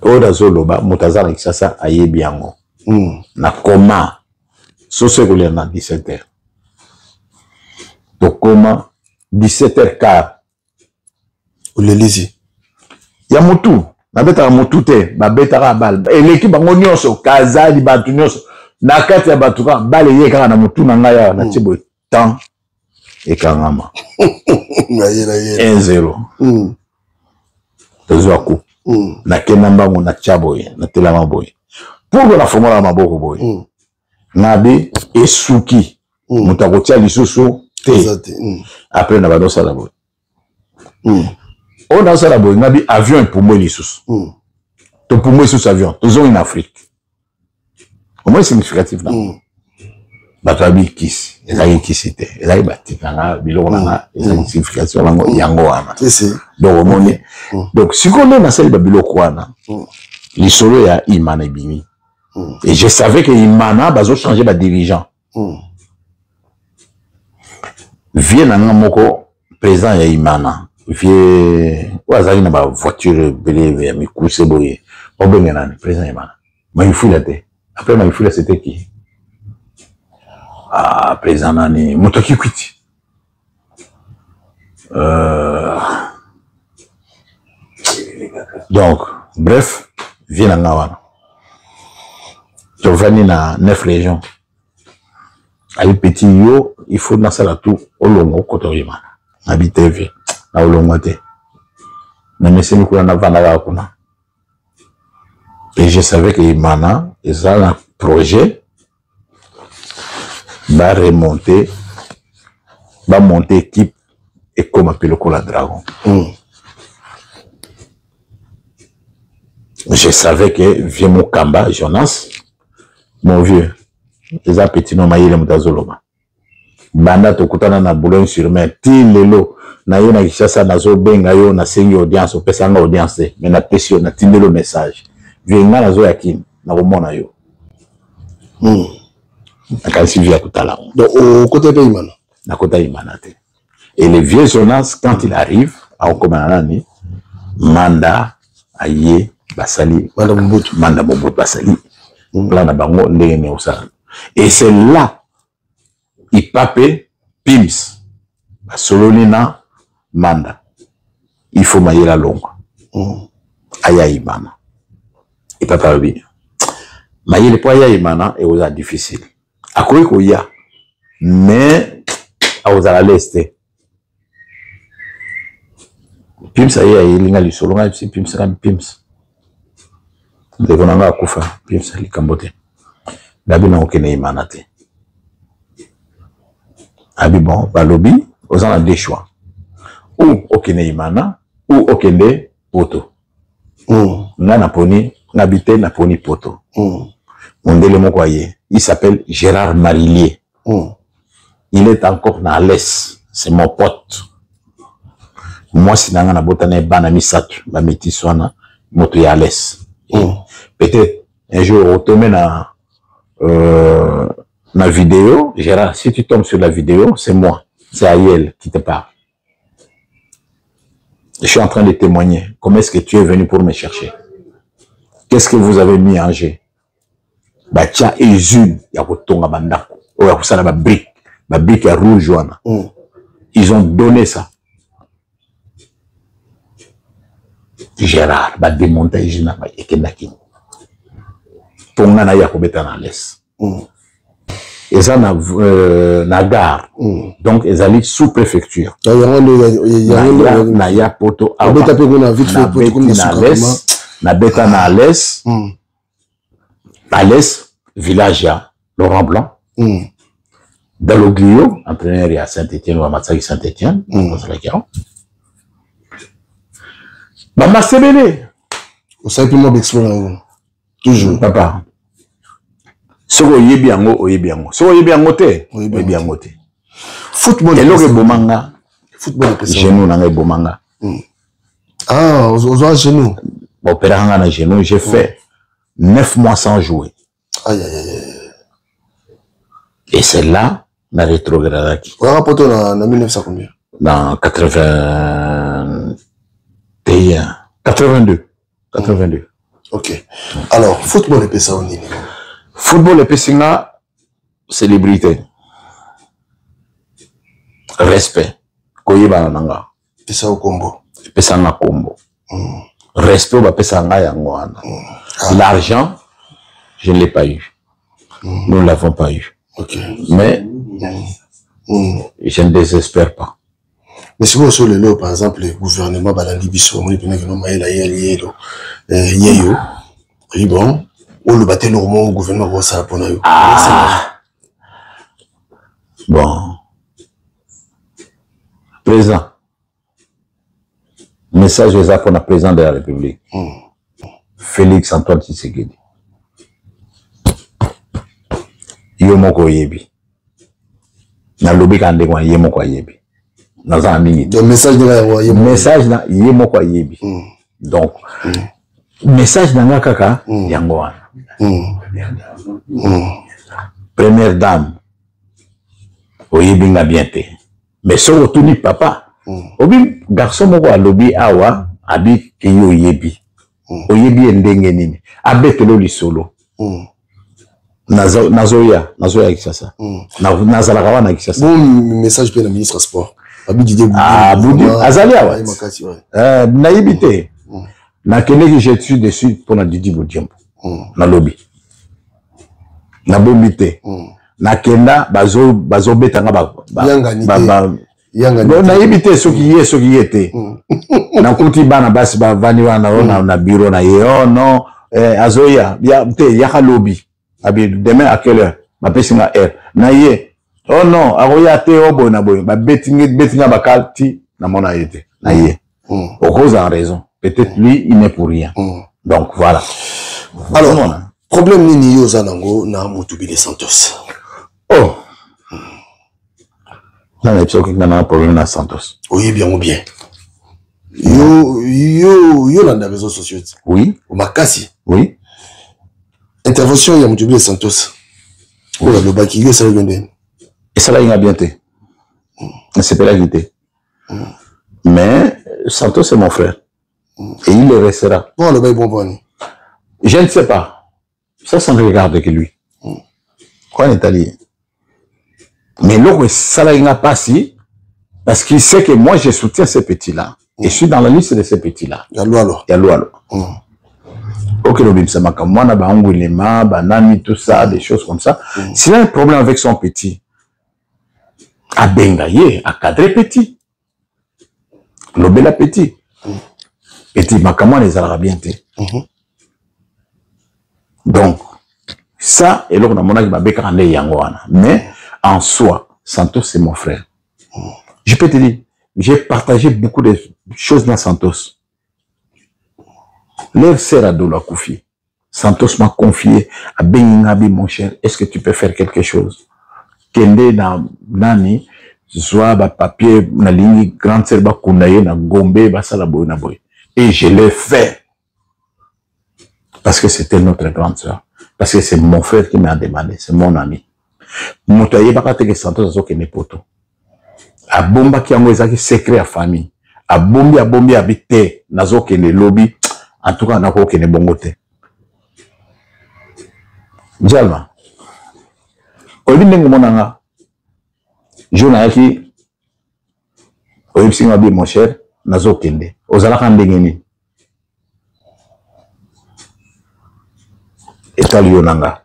Oyo nazoloba, moto aza na Kisasa ayebi yango. Nakoma soso ekolia na 17 heures. Tokoma 17 heures quart. Olelisi ya motu nabetaka motu te, babetaka bale eleki bango nyonso, kazali bato nyonso na kati ya bato, kaka bale eye kaka na motu na ngai awa, natie boye, temps ekangama 1-0. Tozwa ku nakenda mbango, natya boye, natelama boye pour nafongola maboko boye, nabi esuki, moto akotia lisusu te. Après na bandosala boye, oyo nasala boye, ngabi avion epumbwe lisusu, topumbwe lisusu avion, tozongi na Afrique. Omoi significatif na bato babi kisi ezalaki kisi te, ezalaki batika nga biloko na nga, ezalaki signification yango yango wana. Donc omoni, donc sikoyo nde nasali babiloko wana, lisolo ya Imana ebimi et je savais que Imana bazochange badirigeant. Vieux na nga moko, président ya Imana, vieux oyo azalaki na bavoiture ebele ya mikuse boye, babenga nani? Président ya Imana, Maifula te, après Maifula c'était qui? Ah, président nani, moto akikwiti, donc bref, vieux na nga wana, tovandi na neuf régions, ayi petit yo, il faut nasala tout olongo okota oyebana. Nabi te, na olongwa te, nameseni kuna, navanda kaka kuna. Et je savais que Imana eza na projet baremonte, bamonte équipe ekoma mpe lokola Dragon. Je savais que vieux Mokamba Jonas, mon vieux, eza petit no mayele, moto azoloba banda tokutana na Boulogne sur Mer ti lelo na ye na Kinshasa, nazobenga yo, nasengi audience, opesanga audience te, mais napesi yo, natindeli yo message: vieux, nga nazoya Kini, nakomona yo. Nakanisi vieux ya kotala. Donc okota mpe Imana? Nakota Imana te. Et le vieux Jonas, quand il arrive, akokoma na nani, Manda aye, basali Manda Mobutu. Manda Mobutu, basali plan na bango ndenge nini osala. Et c'est là Ipape Pims basololi na Manda, il faut Mayela longwa, aya Imana. Ipape alobi Mayele mpo aya Imana ekozala difficile, akoki koya mais akozala lese te. Pims aye, ayelinga lisolo ngai bisi Pims nga Pims ndeko na ngai akufa. Pims likambo te, nabi na okende Imana te. Abi bon, balobi oza na deux choix: ou okende Imana ou okende Poto. Nga naponi, nabi te, naponi Poto. Mondele moko aye, il s'appelle Gérard Marillier. Il est encore na Alès, c'est mon pote. Mwasi na nga nabotana ye bana misato, bamétis wana, moto ya Alès. Peut-être un jour otombe na vidéo. Gérard, si tu tombes sur la vidéo, c'est moi, c'est Ayel qui te parle. Je suis en train de témoigner. Comment est-ce que tu es venu pour me chercher? Qu'est-ce que vous avez mis en jeu? Batia usine ya kotonga bandako oyo ya kosala babrique, babrique ya rouge wana. Ils ont donné ça. Gérard bademonta usine na ekendaki mpo nga na ye akobeta na les. Eza na gare. Donc ezali sous préfecture. Yango nde na ya Poto. Obeta mpe kuna vite fait. Nabeti na les. Nabeta na Alès. Alès, village ya Laurent Blanc. Daloglio, entraîneur ya Saint-Étienne, bamatisaki Saint-Étienne, bazalaki yango. Bamasebele. Osali mpe mwa baexploit na yango. Toujours. Papa, soki oyebi yango, oyebi yango. Soki oyebi yango te, oyebi yango te. Football. Eloko eboma nga. Football epesa. Genou na nga eboma nga. Ah, ozwa genou. Baopéraka nga na genou, j'ai fait 9 mois sans jouer. Aïe, aïe, aïe. Et c'est là, na rétrogradaki. Oyaka poto na 1900 combien? Dans 81, 82. 82. Ok. Alors, football epesa yo nini? Football epesi nga célébrité. Respect. Koyebana na nga. Epesa yo kombo. Epesa nga kombo. Respect oyo bapesa nga yango wana. L'argent, je ne l'ai pas eu. Nous ne l'avons pas eu. Ok. Mais je ne désespère pas. Mais sikoyo so lelo par exemple gouvernement balandi biso bamoni mpena kino mayele ayeli yelo yeyo oyi bon oloba te eloko moko gouvernement akosala mpona yo. Ah. Bon. Président. Message eza mpona président de la République. Félix Antoine Tshisekedi. Yo moko oyebi. Nalobi kaka ndenge wana, ye moko ayebi. Naza na mingi te. Donc message na yango ye moko. Message na ye moko ayebi. Donc message na nga kaka yango wana. Première dame, oyebi nga bien te. Mais soki otuni papa, obi garçon moko alobi awa, abi ke yo oyebi. Oyebi ye ndenge nini? Abetelo lisolo. Nazoya, nazoya Kinshasa. Nazalaka wana Kinshasa. Bon message pe na ministre sport. Abi Didier Boudi. Ah, Boudi, azali awa. Aye makasi, ouais. Nayebi te. Nakendeki, je suis dessus pour na Didier Boudiembo. Nalobi. Nabombi te. Nakenda bazobeta nga ba, ba, Yangani ba, te. ba, Yangani Bon, te. nayebi te soki ye, soki ye te. Nakuti bana basi bavandi wana oyo na bureau na ye. Oh non, azoya. Ya, te, yaka lobi. Abi, demain à quelle heure? Bapesi nga heure. Na ye. Oh non, akoya te, oh boye na boye. Babeti nga, beti nga bakal ti, namona ye te. Na ye. Okoza en raison. Peut-être lui, il n'est pour rien. Donc voilà. Alors, Ozomona? problème nini yo oza nango na Mutubile Santos? Oh. Nana yebi soki nga na problème na Santos. Oyebi yango bien. Yo, yo, yo landa réseaux sociaux. Oui. Makasi. Oui. Intervention ya Mutubile Santos. Oyo alobaki, yo esalaki yo ndenge? Esalaki nga bien te. Nasepelaki te. Mais Santos c'est mon frère. Et il le restera. Bon, alobaki bon boni. Je ne sais pas. Ça, ça ne regarde que lui. Quoi, Nathalie? Mais l'autre, ça n'a pas si, parce qu'il sait que moi, je soutiens ces petits-là. Et je suis dans la liste de ces petits-là. Ya Lualo. Ya Lualo. Ok, le bim, ça m'a comme moi, na ba Angulema, ba Nani, tout ça, des choses comme ça. S'il a un problème avec son petit, à Bengaye, à cadrer petit. Lobela petit. Petit, makamwa les aura bien te. Donc, ça, et là, on a mon ami, qui m'a yango wana. Mais, en soi, Santos, c'est mon frère. Je peux te dire, j'ai partagé beaucoup de choses dans Santos. L'air sert à Dola Koufi. Santos m'a confié à Bengingabi, mon cher, est-ce que tu peux faire quelque chose? Kende na nani, zwa ba papier, na lingi, grande sœur ba kundaye, na Gombe, ba sala boye na boye. Et je l'ai fait. Parce que c'était notre grande sœur. Parce que c'est mon frère qui m'a demandé, c'est mon ami. Moto ayebaka te que Santos azokende poto. Abombaki yango, ezalaki secret ya famille. Abombi, abombi, abi te, nazokende lobi. En tout cas, nakokende bongo te. Djalma, oyebi ndenge omona nga? Jour nayaki, oyebisi nga bi, mon cher, nazokende. Ozalaka ndenge nini? Etali yo na nga.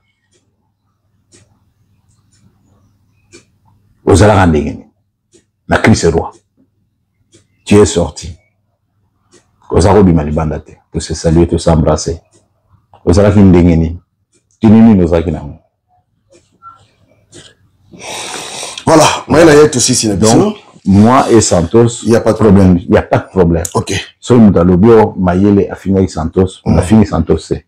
Ozalaka ndenge nini? Na Christ roi. Tu es sorti. Oza kobima libanda te. To se saluer, to s'embrasser. Ozalaki ndenge nini? Tini nini ozalaki nango? Voilà, moi na ye tosisi na biso. Donc, moi et Santos, il y a pas de problème. Il y a pas de problème. OK. Soki moto alobi o mayele afingaki Santos, afingi Santos te.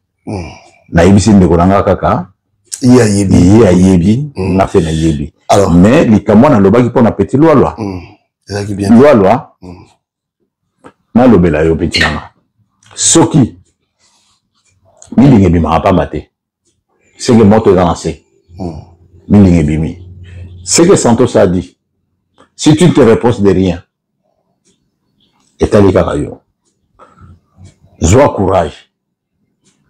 Nayebisi ndeko na nga kaka ye ayebi. Ye ayebi, nga mpe nayebi. Alors, mais likambo wana alobaki mpo na petit Lwalwa. Ezalaki bien. Lwalwa, nalobela yo petit na nga. Soki milinga ebimaka pamba te, seke moto eza na se. Milinga ebimi. Ce que Santos a dit, si tu ne te reproches de rien, etali kaka yo. Zwa courage.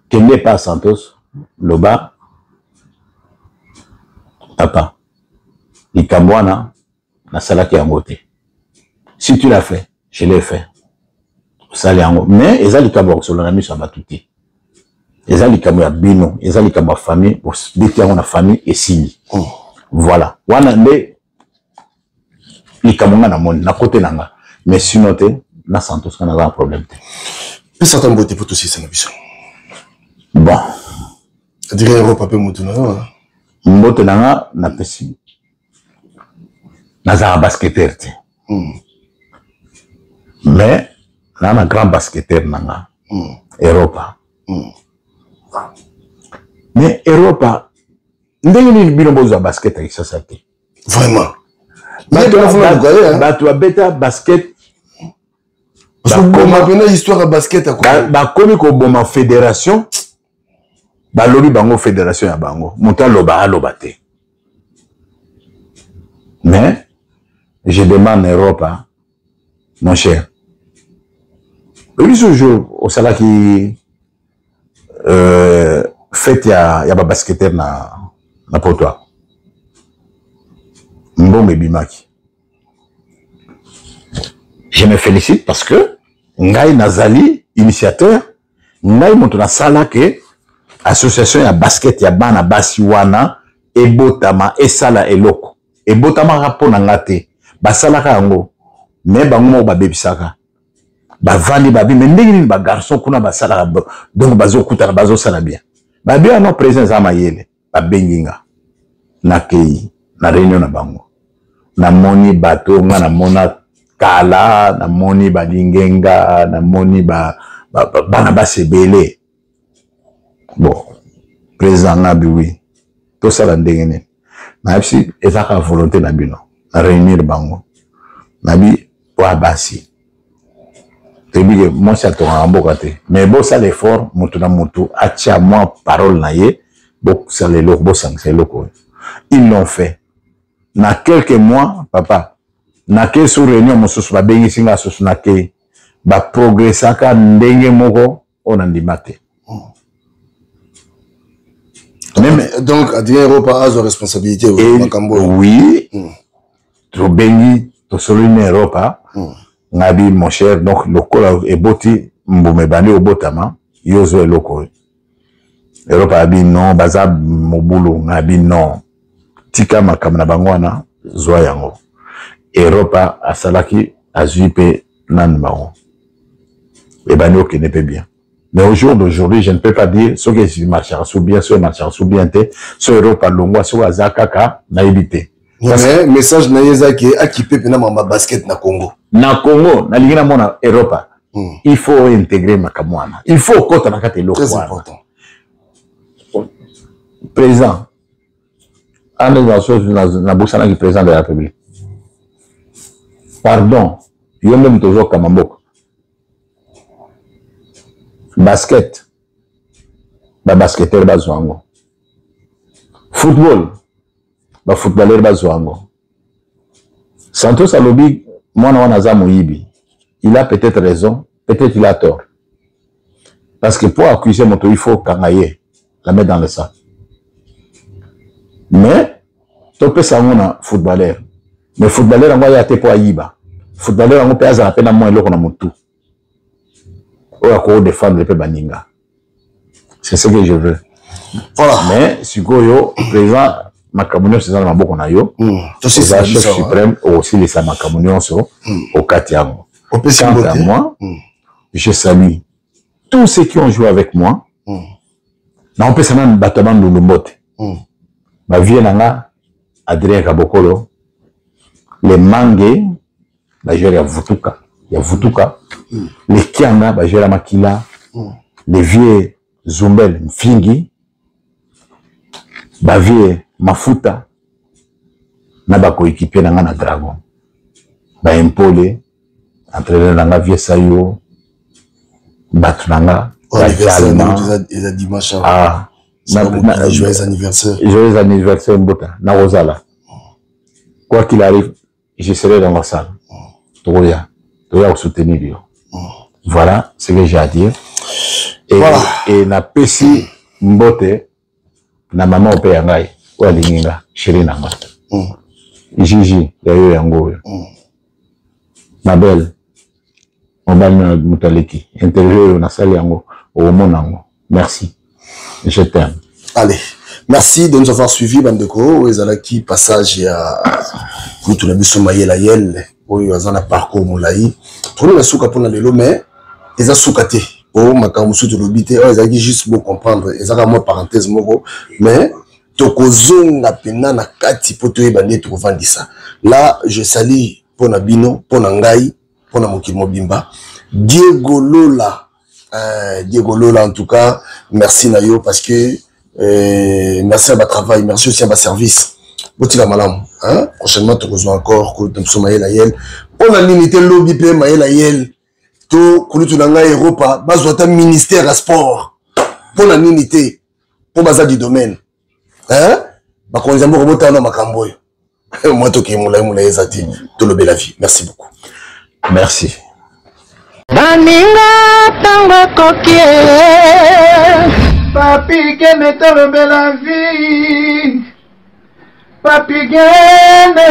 Kende pa Santos, loba, papa, likambo wana, nasalaki yango te. Si tu l'as fait, je l'ai fait. Osali yango. Mais eza likambo ya kosolola na miso ya bato te. Eza likambo ya bino, eza likambo ya famille, bobeti yango na famille esili. Voilà. Wana nde likambo nga namoni na kote na nga. Mais sinon te, na Santos nga naza na problème te. Pesa ata mbote po tosisa na biso. Bon. Adrien Europa pe moto na yo. Mbote na nga napesi. Nazala basketteur te. Mais na na grand basketteur na nga. Europa. Mais Europa ndenge nini bino bozwa basket ya Kinshasa te? Vraiment. Bato babeta basket bakoma pena histoire ya basket ya Congo. Bakomi koboma fédération, balobi bango fédération ya bango, moto aloba aloba te. Mais je demande Europe, hein, mon cher. Oyebi so jour osalaki fête ya ba basketteur na poto, mbongo ebimaki. Je me félicite parce que ngai nazali initiateur, ngai moto nasala ke association ya basket ya bana basi wana ebotama, esala eloko. Ebotamaka mpo na nga te, basalaka yango, mais bango moko babebisaka. Bavandi babi, mais ndenge nini ba garçon kuna basalaka donc bazokutana bazosala bien. Babi ano président eza mayele, babengi nga. Nakei na réunion na bango. Namoni bato nga namona kala, namoni balingenga, namoni bana basi ebele. Bon, président nga bi oui, tosala ndenge nini? Nayebisi ezaka volonté na bino, na réunir bango. Nabi wa basi. Toyebi ke mwasi atongaka mboka te, mais bosala effort, moto na moto atia mwa parole na ye, bosala eloko, bosangisa eloko oyo. Ils l'ont fait. Na quelques mois, papa, nake sur réunion mosusu, babengisi nga susu, nake baprogressaka ndenge moko oyo nandima te. Même, donc Adrien Europa a responsabilité et, makambo. Oui, tobengi tosololi na Europa. Ngabi mon cher, donc lokola eboti mbuma ebandi obotama, yo ozwa eloko oyo. Europa abi non, baza mobulu. Ngabi non, tika makambo na bango wana, zwa yango. Europa asalaki, azwi mpe nani bango ebandi okende mpe bien. Mais au jour d'aujourd'hui, je ne peux pas dire ce qui marchera sous bien, ce qui marchera sous bien, ce Europa longwa, ce aza kaka nayebi te. Mais message na ye eza ke akipe mpena mama basket na Congo. Na Congo, nalingi namona Europa. Il faut intégrer makambo wana. Il faut okota na kati eloko Très wana. important. Président, ane nabosanaki président de la République. Pardon, yo nde moto ozokamba mboka. Basket, ba basketteur bazwa yango. Football, ba footballeur bazwa yango. Santos alobi mwana wana aza moyibi. Il a peut-être raison, peut-être il a tort. Parce que pour accuser moto, il faut kanga ye, la mettre dans le sac. Mais topesa yango na footballeur. Mais footballeur yango aya te po ayiba. Footballeur yango pe azala pe na mwa eloko na motu. Oyo ako défendre pe baninga. C'est ce que je veux. Voilà. Mais sikoyo président makambo nyonso eza na maboko na yo. Oza chef suprême, okosilisa makambo nyonso okati yango. Opesi Quant à mbote. moi, je salue. tous ceux qui ont joué avec moi. Naopesa nanu bato ya Bandundu mbote. Bavie na nga Adrien Kabokolo, le Mange, bajoueur ya Vutuka, ya Vutuka, le Kianga, bajoueur ya Makila, le vieux Zumbel Mfingi, bavie Mafuta, na bakoekipe na nga na Dragon, baimpole, entraîneur na nga vieux Sayo, bato na nga eza dimanche. Ah, joyeux anniversaire, joyeux anniversaire Mbota. Nakozala, quoi qu'il arrive, je serai dans la salle. Tokoya, toya kosoutenir yo. Voilà ce que j'ai à dire. Et, voilà. Et napesi mbote na mama ope ya ngai oyo alingi nga, chéri na nga, Gigi ya yo yango oyo. Ma belle, mobali na moto aleki interview oyo nasali yango, okomona yango. Merci, je t'aime. Allez, merci de nous avoir suivis, bandeko. Oyo ezalaki passage ya mutu na biso Mayela Yel, oyo aza na parcours molai. Tokomi na suka mpona lelo, mais eza suka te po makambo mosusu tolobi te. Oyo ezalaki juste bo comprendre, ezaka mwa parenthèse moko, mais tokozonga mpena na kati mpo toyeba nde tokovandisa. Là, je salue mpo na bino, mpo na ngai, mpo na mokili mobimba, Diego Lola. Diego Lola, en tout cas merci na yo, parce que merci à travail, merci aussi à service. Botika malamu, hein? Prochainement tokozwa encore kulutu na biso Mayela Yel. Mpona nini te lobi mpe Mayela Yel to kulutu na ngai Europa bazwa ata ministère ya sport? Mpona nini te? Mpo baza du domaine, hein? Bakonzi ya mboka, botala na makambo oyo. Mwa tokei molai molai eza te. Tolobela vie. Merci beaucoup. Merci. Baninga, ntango ekoki. Papi Gene, tolobela vie. Papi Gene,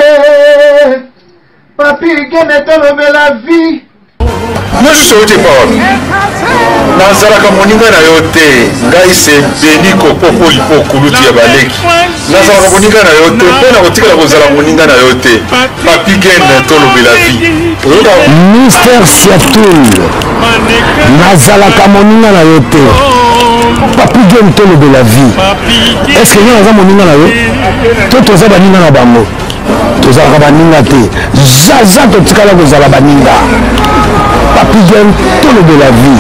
Papi Gene, tolobela vie. Nyonso euti epa wapi? Nazalaka moninga na yo te. Ngai se Beni Kopopolipo, kulutu ya baleki. Nazalaka moninga na yo te mpo na kotikala kozala moninga na yo te. Papi Gen, tolobela vie. Mister Siatul, nazalaka moninga na yo te. Papi Gen, tolobela vie. Est ce que nga naza moninga na yo to toza baninga na bango? Tozalaka baninga te, zaza totikala kozala baninga. Papi Gen, tolobela vie.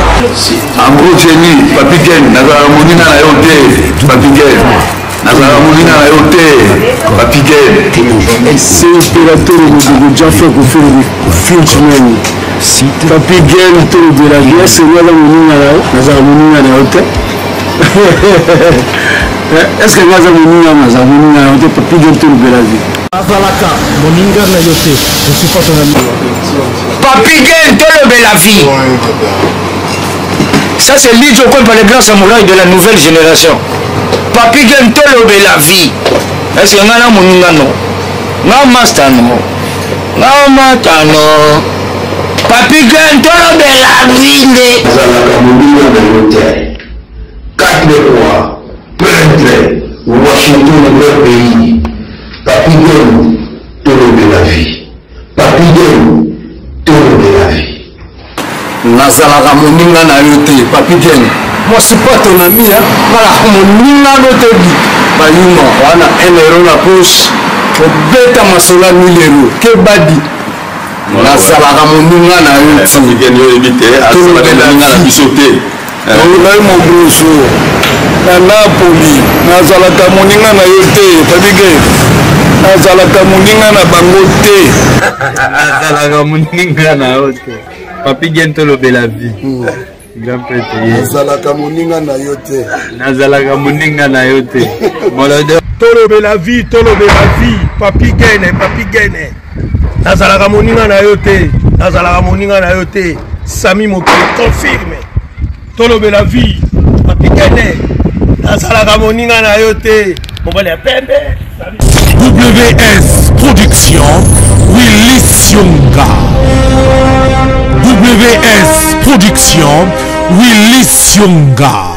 En gros, Jenny, Papi Gen, nazalaka moninga na yo te. Papi Gen, nazalaka moninga na yo te. Papi Gen. C'est Imperator Modogo Jaffa Koffi Frenchman. Papi Gen, tolobela vie. Est-ce que nga moninga na yo? Nazala moninga na yo te. Est-ce que nga aza moninga? Nazala moninga na yo te. Papi Gen, tolobela vie. Azalaka moninga na yo te. Je suis pas ton ami. Papi Gen, tolobela vie. Ça, c'est Lidjo Kwempa, le grand samouraï de la nouvelle génération. Papi Gen, tolobela vie. Est-ce que nga na moninga no? Nga master no? Nga mata no? Papi Gen, tolobela vie nde. Azalaka moninga na yo te. Quatre rois, peintre, Washington, grand pays. Papi Gen, tolobela vie. Papi Gen, tolobela vie. Nazalaka moninga na yo te. Papi Gen, moi suis pas ton ami, hein. Nazalaka moninga no te. Bi bayuma wana 1 euro na poche, kobeta masolo ya 1000 euro kebadi. Nazalaka moninga na yo te. Tolobela na biso te. Ngai Mogroso na Napoli, nazalaka moninga na yo te. Papi Gen, nazalaka moninga na bango te. Nazalaka moninga na yo te. Papi Gen, tolobela vie. Grand prêtre. Nazalaka moninga na yo te. Nazalaka moninga na yo te. Tolobela vie, tolobela vie. Papi Gene, Papi Gene, nazalaka moninga na yo te. Nazalaka moninga na yo te. Sami Mokili confirme. Tolobela vie. Papi Gene, nazalaka moninga na yo te. Mobali ya pembe. WS Production, Willy Sionga. WS Production, Willy Sionga.